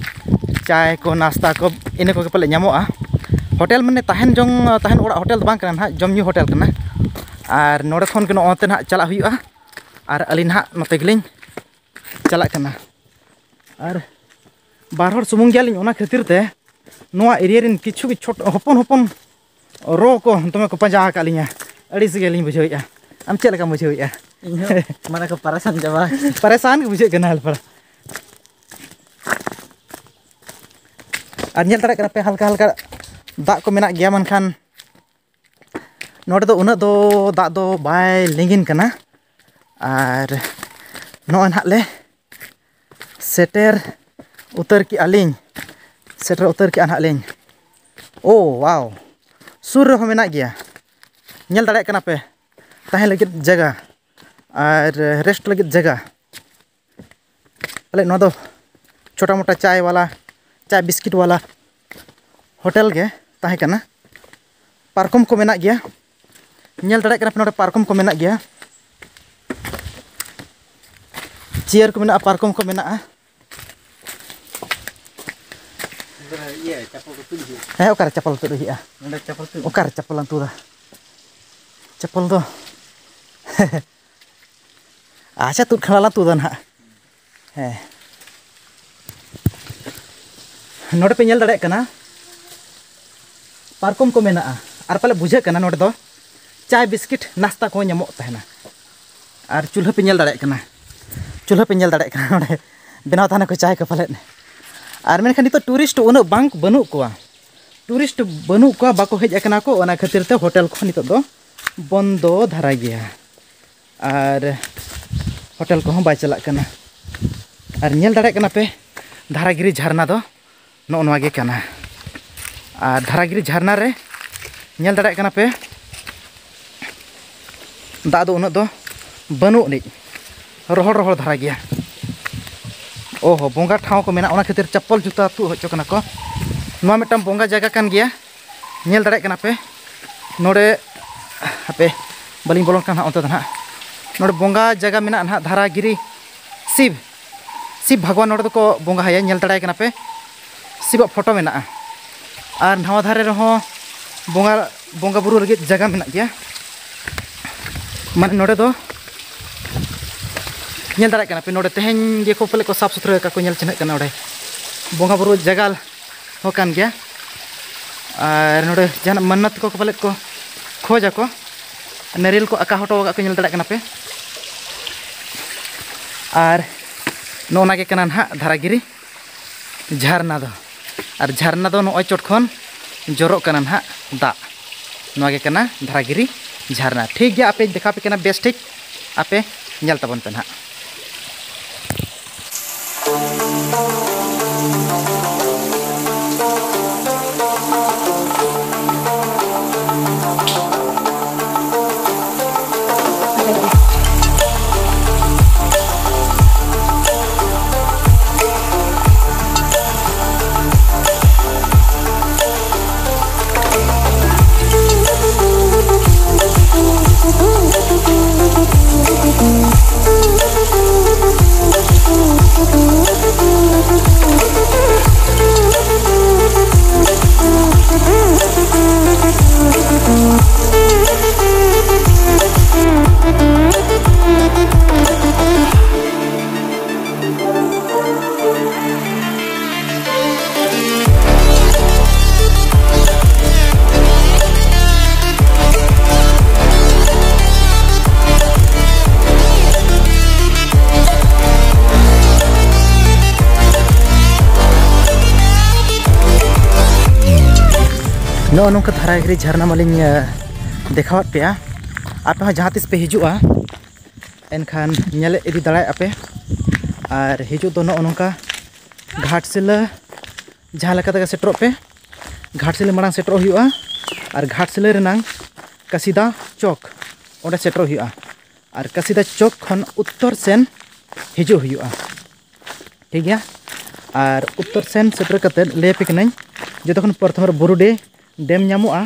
ᱪᱟᱭ ᱠᱚ, ᱱᱟᱥᱛᱟ ᱠᱚ, ᱤᱱᱟᱹ ᱠᱚᱜᱮ ᱯᱟᱞᱮ ᱧᱟᱢᱚᱜᱼᱟ᱾ ᱦᱳᱴᱮᱞ ᱢᱟᱱᱮ ᱛᱟᱦᱮᱱ ᱡᱚᱝ, ᱛᱟᱦᱮᱱ ᱚᱲᱟᱜ ᱦᱳᱴᱮᱞ ᱫᱚ ᱵᱟᱝ ᱠᱟᱱᱟ ᱱᱟᱦᱟᱜ, ᱡᱚᱢ ᱧᱩ ᱦᱳᱴᱮᱞ ᱠᱟᱱᱟ᱾ ᱟᱨ ᱱᱚᱰᱮ ᱠᱷᱚᱱ ᱜᱮ ᱱᱚᱜᱼᱚ ᱱᱚᱛᱮ ᱱᱟᱦᱟᱜ ᱪᱟᱞᱟᱜ ᱦᱩᱭᱩᱜᱼᱟ᱾ ᱟᱨ ᱟᱹᱞᱤᱧ ᱱᱟᱦᱟᱜ ᱱᱚᱛᱮ ᱜᱮᱞᱤᱧ ᱪᱟᱞᱟᱜ ᱠᱟᱱᱟ᱾ ᱟᱨ ᱵᱟᱨ ᱦᱚᱲ ᱥᱩᱢᱩᱝ ᱜᱮᱭᱟᱞᱤᱧ, ᱚᱱᱟ ᱠᱷᱟᱹᱛᱤᱨ ᱛᱮ ᱱᱚᱣᱟ ᱮᱨᱤᱭᱟ ᱨᱮᱱ ᱠᱤᱪᱷᱩ ᱜᱮ ᱪᱷᱳᱴ, ᱦᱚᱯᱚᱱ ᱦᱚᱯᱚᱱ ᱨᱚ ᱠᱚ ᱫᱚᱢᱮ ᱠᱚ ᱯᱟᱸᱡᱟ ᱟᱠᱟᱫ ᱞᱤᱧᱟ᱾ ᱟᱹᱲᱤᱥ ᱜᱮᱞᱤᱧ ᱵᱩᱡᱷᱟᱹᱣᱮᱫᱼᱟ᱾ ᱟᱢ ᱪᱮᱫ ᱞᱮᱠᱟᱢ ᱵᱩᱡᱷᱟᱹᱣᱮᱫᱼᱟ? ᱤᱧ ᱦᱚᱸ ᱢᱟᱱᱮ ᱠᱚ ᱯᱟᱨᱮᱥᱟᱱ ᱪᱟᱵᱟ᱾ ᱯᱟᱨᱮᱥᱟᱱ ᱜᱮ ᱵᱩᱡᱷᱟᱹᱜ ᱠᱟᱱᱟ ᱦᱟᱞᱯᱟᱲᱟ᱾ ᱟᱨ ᱧᱮᱞ ᱫᱟᱲᱮᱭᱟᱜ ᱠᱟᱱᱟ ᱯᱮ, ᱦᱟᱞᱠᱟ ᱦᱟᱞᱠᱟ ᱫᱟᱜ ᱠᱚ ᱢᱮᱱᱟᱜ ᱜᱮᱭᱟ, ᱢᱮᱱᱠᱷᱟᱱ ᱱᱚᱰᱮ ᱫᱚ ᱩᱱᱟᱹᱜ ᱫᱚ ᱫᱟᱜ ᱫᱚ ᱵᱟᱭ ᱞᱤᱸᱜᱤᱱ ᱠᱟᱱᱟ᱾ ᱟᱨ ᱱᱚᱜᱼᱚᱭ ᱱᱟᱦᱟᱜ ᱞᱮ ᱥᱮᱴᱮᱨ ᱩᱛᱟᱹᱨ ᱠᱮᱜᱼᱟ ᱞᱤᱧ, ᱥᱮᱴᱮᱨ ᱩᱛᱟᱹᱨ ᱠᱮᱜᱼᱟ ᱱᱟᱦᱟᱜ ᱞᱤᱧ᱾ ᱳ ᱣᱟᱣ, ᱥᱩᱨ ᱨᱮᱦᱚᱸ ᱢᱮᱱᱟᱜ ᱜᱮᱭᱟ, ᱧᱮᱞ ᱫᱟᱲᱮᱭᱟᱜ ᱠᱟᱱᱟ ᱯᱮ, ᱛᱟᱦᱮᱸ ᱞᱟᱹᱜᱤᱫ ᱡᱟᱭᱜᱟ ᱟᱨ ᱨᱮᱥᱴ ᱞᱟᱹᱜᱤᱫ ᱡᱟᱭᱜᱟ᱾ ᱯᱟᱞᱮ ᱱᱚᱣᱟ ᱫᱚ ᱪᱷᱳᱴᱟ ᱢᱳᱴᱟ ᱪᱟᱭ ᱣᱟᱞᱟ, ᱪᱟᱭ ᱵᱤᱥᱠᱤᱴ ᱣᱟᱞᱟ ᱦᱳᱴᱮᱞ ᱜᱮ ᱛᱟᱦᱮᱸ ᱠᱟᱱᱟ᱾ ᱯᱟᱨᱠᱚᱢ ᱠᱚ ᱢᱮᱱᱟᱜ ᱜᱮᱭᱟ, ᱧᱮᱞ ᱫᱟᱲᱮᱭᱟᱜ ᱠᱟᱱᱟ ᱯᱮ, ᱱᱚᱰᱮ ᱯᱟᱨᱠᱚᱢ ᱠᱚ ᱢᱮᱱᱟᱜ ᱜᱮᱭᱟ, ᱪᱮᱭᱟᱨ ᱠᱚ ᱢᱮᱱᱟᱜᱼᱟ, ᱯᱟᱨᱠᱚᱢ ᱠᱚ ᱢᱮᱱᱟᱜᱼᱟ᱾ ᱤᱭᱟᱹ, ᱪᱟᱯᱚᱞ ᱠᱚ ᱛᱩᱫ ᱦᱩᱭᱩᱜᱼᱟ᱾ ᱦᱮᱸ, ᱚᱠᱟᱨᱮ ᱪᱟᱯᱚᱞ ᱛᱩᱫ ᱦᱩᱭᱩᱜᱼᱟ? ᱱᱚᱰᱮ ᱪᱟᱯᱚᱞ ᱛᱩᱫ᱾ ᱚᱠᱟᱨᱮ ᱪᱟᱯᱚᱞ ᱞᱟᱝ ᱛᱩᱫᱟ? ᱪᱟᱯᱚᱞ ᱫᱚ ᱟᱪᱪᱷᱟ, ᱛᱩᱫ ᱠᱷᱟᱱ ᱞᱟᱝ ᱛᱩᱫᱟ ᱱᱟᱦᱟᱜ᱾ ᱦᱮᱸ, ᱱᱚᱰᱮ ᱯᱮ ᱧᱮᱞ ᱫᱟᱲᱮᱭᱟᱜ ᱠᱟᱱᱟ, ᱯᱟᱨᱠᱚᱢ ᱠᱚ ᱢᱮᱱᱟᱜᱼᱟ᱾ ᱟᱨ ᱯᱟᱞᱮ ᱵᱩᱡᱷᱟᱹᱜ ᱠᱟᱱᱟ, ᱱᱚᱰᱮ ᱫᱚ ᱪᱟᱭ ᱵᱤᱥᱠᱤᱴ ᱱᱟᱥᱛᱟ ᱠᱚᱦᱚᱸ ᱧᱟᱢᱚᱜ ᱛᱟᱦᱮᱱᱟ᱾ ᱟᱨ ᱪᱩᱞᱦᱟᱹ ᱯᱮ ᱧᱮᱞ ᱫᱟᱲᱮᱭᱟᱜ ᱠᱟᱱᱟ, ᱪᱩᱞᱦᱟᱹ ᱯᱮ ᱧᱮᱞ ᱫᱟᱲᱮᱭᱟᱜ ᱠᱟᱱᱟ, ᱱᱚᱰᱮ ᱵᱮᱱᱟᱣ ᱛᱟᱦᱮᱱᱟ ᱠᱚ ᱪᱟᱭ ᱠᱚ ᱯᱟᱞᱮᱫ᱾ ᱟᱨ ᱢᱮᱱᱠᱷᱟᱱ ᱱᱤᱛᱚᱜ ᱴᱩᱨᱤᱥᱴ ᱩᱱᱟᱹᱜ ᱵᱟᱝ, ᱵᱟᱹᱱᱩᱜ ᱠᱚᱣᱟ, ᱴᱩᱨᱤᱥᱴ ᱵᱟᱹᱱᱩᱜ ᱠᱚᱣᱟ, ᱵᱟᱠᱚ ᱦᱮᱡ ᱟᱠᱟᱱᱟ ᱠᱚ, ᱚᱱᱟ ᱠᱷᱟᱹᱛᱤᱨ ᱛᱮ ᱦᱳᱴᱮᱞ ᱠᱚᱦᱚᱸ ᱱᱤᱛᱚᱜ ᱫᱚ ᱵᱚᱱᱫᱚ ᱫᱷᱟᱨᱟ ᱜᱮᱭᱟ᱾ ᱟᱨ ᱦᱳᱴᱮᱞ ᱠᱚᱦᱚᱸ ᱵᱟᱭ ᱪᱟᱞᱟᱜ ᱠᱟᱱᱟ᱾ ᱟᱨ ᱧᱮᱞ ᱫᱟᱲᱮᱭᱟᱜ ᱠᱟᱱᱟ ᱯᱮ, ᱫᱷᱟᱨᱟᱜᱤᱨᱤ ᱡᱷᱟᱨᱱᱟ ᱫᱚ ᱱᱚᱜᱼᱚ ᱱᱚᱣᱟ ᱜᱮ ᱠᱟᱱᱟ᱾ ᱟᱨ ᱫᱷᱟᱨᱟᱜᱤᱨᱤ ᱡᱷᱟᱨᱱᱟ ᱨᱮ ᱧᱮᱞ ᱫᱟᱲᱮᱭᱟᱜ ᱠᱟᱱᱟ ᱯᱮ, ᱫᱟᱜ ᱫᱚ ᱩᱱᱟᱹᱜ ᱫᱚ ᱵᱟᱹᱱᱩᱜ ᱟᱹᱱᱤᱡ, ᱨᱚᱦᱚᱲ ᱨᱚᱦᱚᱲ ᱫᱷᱟᱨᱟ ᱜᱮᱭᱟ᱾ ᱚᱦᱚ, ᱵᱚᱸᱜᱟ ᱴᱷᱟᱶ ᱠᱚ ᱢᱮᱱᱟᱜᱼᱟ, ᱚᱱᱟ ᱠᱷᱟᱹᱛᱤᱨ ᱪᱟᱯᱯᱚᱞ ᱡᱩᱛᱟᱹ ᱛᱩᱫ ᱦᱚᱪᱚ ᱠᱟᱱᱟ ᱠᱚ᱾ ᱱᱚᱣᱟ ᱢᱤᱫᱴᱟᱝ ᱵᱚᱸᱜᱟ ᱡᱟᱭᱜᱟ ᱠᱟᱱ ᱜᱮᱭᱟ, ᱧᱮᱞ ᱫᱟᱲᱮᱭᱟᱜ ᱠᱟᱱᱟ ᱯᱮ᱾ ᱱᱚᱰᱮ, ᱦᱟᱯᱮ, ᱵᱟᱹᱞᱤᱧ ᱵᱚᱞᱚᱱ ᱠᱟᱱᱟ ᱦᱟᱸᱜ ᱚᱱᱛᱮ ᱫᱚ ᱱᱟᱦᱟᱜ᱾ ᱱᱚᱰᱮ ᱵᱚᱸᱜᱟ ᱡᱟᱭᱜᱟ ᱢᱮᱱᱟᱜᱼᱟ ᱱᱟᱦᱟᱜ, ᱫᱷᱟᱨᱟᱜᱤᱨᱤ ᱥᱤᱵ, ᱥᱤᱵ ᱵᱷᱟᱜᱽᱣᱟᱱ ᱱᱚᱰᱮ ᱫᱚᱠᱚ ᱵᱚᱸᱜᱟᱭᱟ, ᱧᱮᱞ ᱫᱟᱲᱮᱭᱟᱭ ᱠᱟᱱᱟ ᱯᱮ, ᱥᱤᱵᱟᱜ ᱯᱷᱳᱴᱳ ᱢᱮᱱᱟᱜᱼᱟ᱾ ᱟᱨ ᱱᱟᱣᱟ ᱫᱷᱟᱨᱮ ᱨᱮᱦᱚᱸ ᱵᱚᱸᱜᱟ, ᱵᱚᱸᱜᱟ ᱵᱩᱨᱩ ᱞᱟᱹᱜᱤᱫ ᱡᱟᱭᱜᱟ ᱢᱮᱱᱟᱜ ᱜᱮᱭᱟ᱾ ᱢᱟᱱᱮ ᱱᱚᱰᱮ ᱫᱚ ᱧᱮᱞ ᱫᱟᱲᱮᱭᱟᱜ ᱠᱟᱱᱟ ᱯᱮ, ᱱᱚᱰᱮ ᱛᱮᱦᱮᱧ ᱜᱮᱠᱚ ᱯᱟᱞᱮ ᱠᱚ ᱥᱟᱯᱷ ᱥᱩᱛᱨᱟᱹ ᱟᱠᱟᱫ ᱠᱚ, ᱧᱮᱞ ᱪᱤᱱᱦᱟᱹᱜ ᱠᱟᱱᱟ ᱚᱸᱰᱮ ᱵᱚᱸᱜᱟ ᱵᱩᱨᱩ ᱡᱟᱭᱜᱟ ᱦᱚᱸ ᱠᱟᱱ ᱜᱮᱭᱟ᱾ ᱟᱨ ᱱᱚᱰᱮ ᱡᱟᱦᱟᱱᱟᱜ ᱢᱟᱱᱱᱟᱛ ᱠᱚ ᱯᱟᱞᱮᱫ ᱠᱚ ᱠᱷᱚᱡᱽ ᱟᱠᱚ, ᱱᱟᱨᱤᱭᱮᱞ ᱠᱚ ᱟᱸᱠᱟ ᱦᱚᱴᱚ ᱟᱠᱟᱫ ᱠᱚ, ᱧᱮᱞ ᱫᱟᱲᱮᱭᱟᱜ ᱠᱟᱱᱟ ᱯᱮ᱾ ᱟᱨ ᱱᱚᱜᱼᱚ ᱱᱟ ᱜᱮ ᱠᱟᱱᱟ ᱱᱟᱦᱟᱜ ᱫᱷᱟᱨᱟᱜᱤᱨᱤ ᱡᱷᱟᱨᱱᱟ ᱫᱚ᱾ ᱟᱨ ᱡᱷᱟᱨᱱᱟ ᱫᱚ ᱱᱚᱜᱼᱚᱭ ᱪᱚᱴ ᱠᱷᱚᱱ ᱡᱚᱨᱚᱜ ᱠᱟᱱᱟ ᱱᱟᱦᱟᱜ ᱫᱟᱜ᱾ ᱱᱚᱣᱟ ᱜᱮ ᱠᱟᱱᱟ ᱫᱷᱟᱨᱟᱜᱤᱨᱤ ᱡᱷᱟᱨᱱᱟ᱾ ᱴᱷᱤᱠ ᱜᱮᱭᱟ, ᱟᱯᱮᱧ ᱫᱮᱠᱷᱟᱣ ᱟᱯᱮ ᱠᱟᱱᱟ ᱵᱮᱥ ᱴᱷᱤᱠ, ᱟᱯᱮ ᱧᱮᱞ ᱛᱟᱵᱚᱱ ᱯᱮ ᱱᱟᱦᱟᱜ᱾ ᱱᱚᱜᱼᱚ ᱱᱚᱝᱠᱟ ᱫᱷᱟᱨᱟᱜᱤᱨᱤ ᱡᱷᱟᱨᱱᱟ ᱢᱟᱞᱤᱧ ᱫᱮᱠᱷᱟᱣᱟᱫ ᱯᱮᱭᱟ᱾ ᱟᱯᱮ ᱦᱚᱸ ᱡᱟᱦᱟᱸ ᱛᱤᱥ ᱯᱮ ᱦᱤᱡᱩᱜᱼᱟ, ᱮᱱᱠᱷᱟᱱ ᱧᱮᱞ ᱤᱫᱤ ᱫᱟᱲᱮᱭᱟᱜᱼᱟ ᱯᱮ᱾ ᱟᱨ ᱦᱤᱡᱩᱜ ᱫᱚ ᱱᱚᱜᱼᱚ ᱱᱚᱝᱠᱟ ᱜᱷᱟᱴᱥᱤᱞᱟᱹ ᱡᱟᱦᱟᱸ ᱞᱮᱠᱟ ᱛᱮᱜᱮ ᱥᱮᱴᱮᱨᱚᱜ ᱯᱮ᱾ ᱜᱷᱟᱴᱥᱤᱞᱟᱹ ᱢᱟᱲᱟᱝ ᱥᱮᱴᱮᱨᱚᱜ ᱦᱩᱭᱩᱜᱼᱟ᱾ ᱟᱨ ᱜᱷᱟᱴᱥᱤᱞᱟᱹ ᱨᱮᱱᱟᱝ ᱠᱟᱥᱤᱫᱟ ᱪᱚᱠ, ᱚᱸᱰᱮ ᱥᱮᱴᱮᱨᱚᱜ ᱦᱩᱭᱩᱜᱼᱟ᱾ ᱟᱨ ᱠᱟᱥᱤᱫᱟ ᱪᱚᱠ ᱠᱷᱚᱱ ᱩᱛᱛᱚᱨ ᱥᱮᱱ ᱦᱤᱡᱩᱜ ᱦᱩᱭᱩᱜᱼᱟ᱾ ᱴᱷᱤᱠ ᱜᱮᱭᱟ᱾ ᱟᱨ ᱩᱛᱛᱚᱨ ᱥᱮᱱ ᱥᱮᱴᱮᱨ ᱠᱟᱛᱮᱫ ᱞᱟᱹᱭ ᱟᱯᱮ ᱠᱟᱹᱱᱟᱹᱧ, ᱡᱚᱛᱚ ᱠᱷᱚᱱ ᱯᱨᱚᱛᱷᱚᱢ ᱨᱮ ᱵᱩᱨᱩᱰᱤ ᱰᱮᱢ ᱧᱟᱢᱚᱜᱼᱟ᱾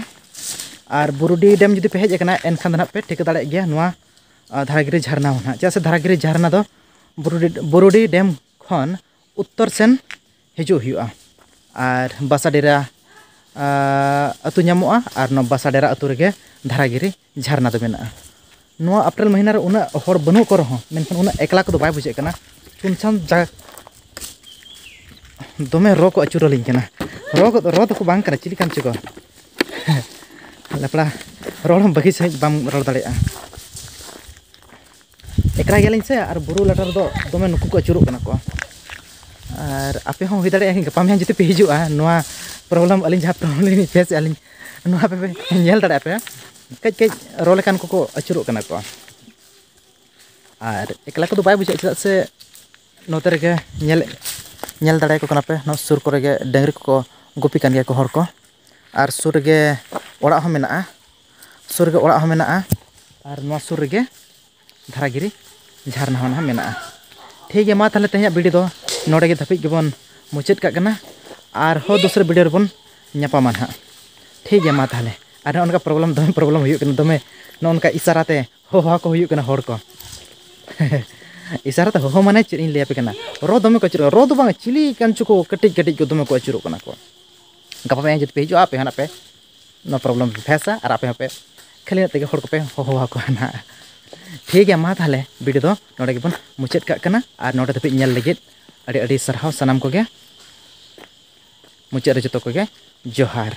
ᱟᱨ ᱵᱩᱨᱩᱰᱤ ᱰᱮᱢ ᱡᱩᱫᱤ ᱯᱮ ᱦᱮᱡ ᱟᱠᱟᱱᱟ, ᱮᱱᱠᱷᱟᱱ ᱫᱚ ᱱᱟᱦᱟᱜ ᱯᱮ ᱴᱷᱤᱠᱟᱹ ᱫᱟᱲᱮᱭᱟᱜ ᱜᱮᱭᱟ ᱱᱚᱣᱟ ᱫᱷᱟᱨᱟᱜᱤᱨᱤ ᱡᱷᱟᱨᱱᱟ ᱦᱚᱸ ᱱᱟᱦᱟᱜ᱾ ᱪᱮᱫᱟᱜ ᱥᱮ ᱫᱷᱟᱨᱟᱜᱤᱨᱤ ᱡᱷᱟᱨᱱᱟ ᱫᱚ ᱵᱩᱨᱩᱰᱤ ᱰᱮᱢ ᱠᱷᱚᱱ ᱩᱛᱛᱚᱨ ᱥᱮᱱ ᱦᱤᱡᱩᱜ ᱦᱩᱭᱩᱜᱼᱟ᱾ ᱟᱨ ᱵᱟᱥᱟᱰᱮᱨᱟ ᱟᱹᱛᱩ ᱧᱟᱢᱚᱜᱼᱟ᱾ ᱟᱨ ᱱᱚᱣᱟ ᱵᱟᱥᱟᱰᱮᱨᱟ ᱟᱹᱛᱩ ᱨᱮᱜᱮ ᱫᱷᱟᱨᱟᱜᱤᱨᱤ ᱡᱷᱟᱨᱱᱟ ᱫᱚ ᱢᱮᱱᱟᱜᱼᱟ᱾ ᱱᱚᱣᱟ ᱮᱯᱨᱤᱞ ᱢᱟᱹᱦᱱᱟᱹ ᱨᱮ ᱩᱱᱟᱹᱜ ᱦᱚᱲ ᱵᱟᱹᱱᱩᱜ ᱠᱚ ᱨᱮᱦᱚᱸ, ᱢᱮᱱᱠᱷᱟᱱ ᱩᱱᱟᱹᱜ ᱮᱠᱞᱟ ᱠᱚᱫᱚ ᱵᱟᱭ ᱵᱩᱡᱷᱟᱹᱜ ᱠᱟᱱᱟ᱾ ᱥᱩᱱᱥᱟᱱ ᱡᱟᱭᱜᱟ, ᱫᱚᱢᱮ ᱨᱚ ᱠᱚ ᱟᱹᱪᱩᱨ ᱟᱹᱞᱤᱧ ᱠᱟᱱᱟ᱾ ᱨᱚ ᱠᱚ, ᱨᱚ ᱫᱚᱠᱚ ᱵᱟᱝ ᱠᱟᱱᱟ, ᱪᱤᱞᱤ ᱠᱟᱱ ᱪᱚ ᱠᱚ᱾ ᱞᱮᱯᱲᱟ, ᱨᱚᱲ ᱦᱚᱸ ᱵᱷᱟᱹᱜᱤ ᱥᱟᱺᱦᱤᱡ ᱵᱟᱢ ᱨᱚᱲ ᱫᱟᱲᱮᱭᱟᱜᱼᱟ᱾ ᱮᱠᱞᱟ ᱜᱮᱭᱟᱞᱤᱧ ᱥᱮ, ᱟᱨ ᱵᱩᱨᱩ ᱞᱟᱴᱟ ᱨᱮᱫᱚ ᱫᱚᱢᱮ ᱱᱩᱠᱩ ᱠᱚ ᱟᱹᱪᱩᱨᱚᱜ ᱠᱟᱱᱟ ᱠᱚ᱾ ᱟᱨ ᱟᱯᱮ ᱦᱚᱸ ᱦᱩᱭ ᱫᱟᱲᱮᱭᱟᱜᱼᱟ ᱜᱟᱯᱟ ᱢᱮᱭᱟᱝ ᱡᱩᱫᱤ ᱯᱮ ᱦᱤᱡᱩᱜᱼᱟ, ᱱᱚᱣᱟ ᱯᱨᱚᱵᱞᱮᱢ, ᱟᱹᱞᱤᱧ ᱡᱟᱦᱟᱸ ᱯᱨᱚᱵᱞᱮᱢ ᱞᱤᱧ ᱯᱷᱮᱥᱮᱫᱼᱟ ᱞᱤᱧ, ᱱᱚᱣᱟ ᱯᱮ ᱯᱮ ᱧᱮᱞ ᱫᱟᱲᱮᱭᱟᱜᱼᱟ ᱯᱮ᱾ ᱠᱟᱹᱡ ᱠᱟᱹᱡ ᱨᱚ ᱞᱮᱠᱟᱱ ᱠᱚᱠᱚ ᱟᱹᱪᱩᱨᱚᱜ ᱠᱟᱱᱟ ᱠᱚ᱾ ᱟᱨ ᱮᱠᱞᱟ ᱠᱚᱫᱚ ᱵᱟᱭ ᱵᱩᱡᱷᱟᱹᱜᱼᱟ, ᱪᱮᱫᱟᱜ ᱥᱮ ᱱᱚᱛᱮ ᱨᱮᱜᱮ ᱧᱮᱞ, ᱧᱮᱞ ᱫᱟᱲᱮᱭᱟᱠᱚ ᱠᱟᱱᱟ ᱯᱮ, ᱱᱚᱣᱟ ᱥᱩᱨ ᱠᱚᱨᱮ ᱜᱮ ᱰᱟᱹᱝᱨᱤ ᱠᱚᱠᱚ ᱜᱩᱯᱤ ᱠᱟᱱ ᱜᱮᱭᱟ ᱠᱚ ᱦᱚᱲ ᱠᱚ᱾ ᱟᱨ ᱥᱩᱨ ᱨᱮᱜᱮ ᱚᱲᱟᱜ ᱦᱚᱸ ᱢᱮᱱᱟᱜᱼᱟ, ᱥᱩᱨ ᱨᱮᱜᱮ ᱚᱲᱟᱜ ᱦᱚᱸ ᱢᱮᱱᱟᱜᱼᱟ᱾ ᱟᱨ ᱱᱚᱣᱟ ᱥᱩᱨ ᱨᱮᱜᱮ ᱫᱷᱟᱨᱟᱜᱤᱨᱤ ᱡᱷᱟᱨᱱᱟ ᱦᱚᱸ ᱱᱟᱦᱟᱜ ᱢᱮᱱᱟᱜᱼᱟ᱾ ᱴᱷᱤᱠ ᱜᱮᱭᱟ, ᱢᱟ ᱛᱟᱦᱚᱞᱮ ᱛᱮᱦᱮᱧᱟᱜ ᱵᱷᱤᱰᱤᱭᱳ ᱫᱚ ᱱᱚᱰᱮ ᱜᱮ ᱫᱷᱟᱹᱵᱤᱡ ᱜᱮᱵᱚᱱ ᱢᱩᱪᱟᱹᱫ ᱠᱟᱜ ᱠᱟᱱᱟ᱾ ᱟᱨᱦᱚᱸ ᱫᱚᱥᱨᱟ ᱵᱷᱤᱰᱤᱭᱳ ᱨᱮᱵᱚᱱ ᱧᱟᱯᱟᱢᱟ ᱱᱟᱦᱟᱜ᱾ ᱴᱷᱤᱠ ᱜᱮᱭᱟ, ᱢᱟ ᱛᱟᱦᱚᱞᱮ᱾ ᱟᱨ ᱱᱚᱜᱼᱚ ᱱᱚᱝᱠᱟ ᱯᱨᱚᱵᱞᱮᱢ, ᱫᱚᱢᱮ ᱯᱨᱚᱵᱞᱮᱢ ᱦᱩᱭᱩᱜ ᱠᱟᱱᱟ, ᱫᱚᱢᱮ ᱱᱚᱜᱼᱚ ᱱᱚᱝᱠᱟ ᱤᱥᱟᱨᱟ ᱛᱮ ᱦᱚᱦᱚ ᱟᱠᱚ ᱦᱩᱭᱩᱜ ᱠᱟᱱᱟ ᱦᱚᱲ ᱠᱚ᱾ ᱤᱥᱟᱨᱟ ᱛᱮ ᱦᱚᱦᱚ ᱢᱟᱱᱮ ᱪᱮᱫ ᱤᱧ ᱞᱟᱹᱭ ᱟᱯᱮ ᱠᱟᱱᱟ, ᱨᱚ ᱫᱚᱢᱮ ᱠᱚ ᱟᱹᱪᱩᱨᱚᱜᱼᱟ, ᱨᱚ ᱫᱚ ᱵᱟᱝ, ᱪᱤᱞᱤ ᱠᱟᱱ ᱪᱚ ᱠᱚ ᱠᱟᱹᱴᱤᱡ ᱠᱟᱹᱴᱤᱡ ᱠᱚ ᱫᱚᱢᱮ ᱠᱚ ᱟᱹᱪᱩᱨᱚᱜ ᱠᱟᱱᱟ ᱠᱚ᱾ ᱜᱟᱯᱟ ᱢᱮᱭᱟᱝ ᱡᱩᱫᱤ ᱯᱮ ᱦᱤᱡᱩᱜᱼᱟ, ᱟᱯᱮ ᱦᱚᱸ ᱱᱟᱜ ᱯᱮ ᱱᱚᱣᱟ ᱯᱨᱚᱵᱞᱮᱢ ᱯᱮ ᱯᱷᱮᱥᱟ ᱟᱨ ᱟᱯᱮ ᱦᱚᱸᱯᱮ ᱠᱷᱟᱹᱞᱤ ᱧᱚᱜ ᱛᱮᱜᱮ ᱦᱚᱲ ᱠᱚᱯᱮ ᱦᱚᱦᱚ ᱟᱠᱚᱣᱟ ᱱᱟᱦᱟᱜ᱾ ᱴᱷᱤᱠ ᱜᱮᱭᱟ, ᱢᱟ ᱛᱟᱦᱚᱞᱮ ᱵᱷᱤᱰᱤᱭᱳ ᱫᱚ ᱱᱚᱰᱮ ᱜᱮᱵᱚᱱ ᱢᱩᱪᱟᱹᱫ ᱠᱟᱜ ᱠᱟᱱᱟ᱾ ᱟᱨ ᱱᱚᱰᱮ ᱫᱷᱟᱹᱵᱤᱡ ᱧᱮᱞ ᱞᱟᱹᱜᱤᱫ ᱟᱹᱰᱤ ᱟᱹᱰᱤ ᱥᱟᱨᱦᱟᱣ ᱥᱟᱱᱟᱢ ᱠᱚᱜᱮ᱾ ᱢᱩᱪᱟᱹᱫ ᱨᱮ ᱡᱚᱛᱚ ᱠᱚᱜᱮ ᱡᱚᱦᱟᱨ᱾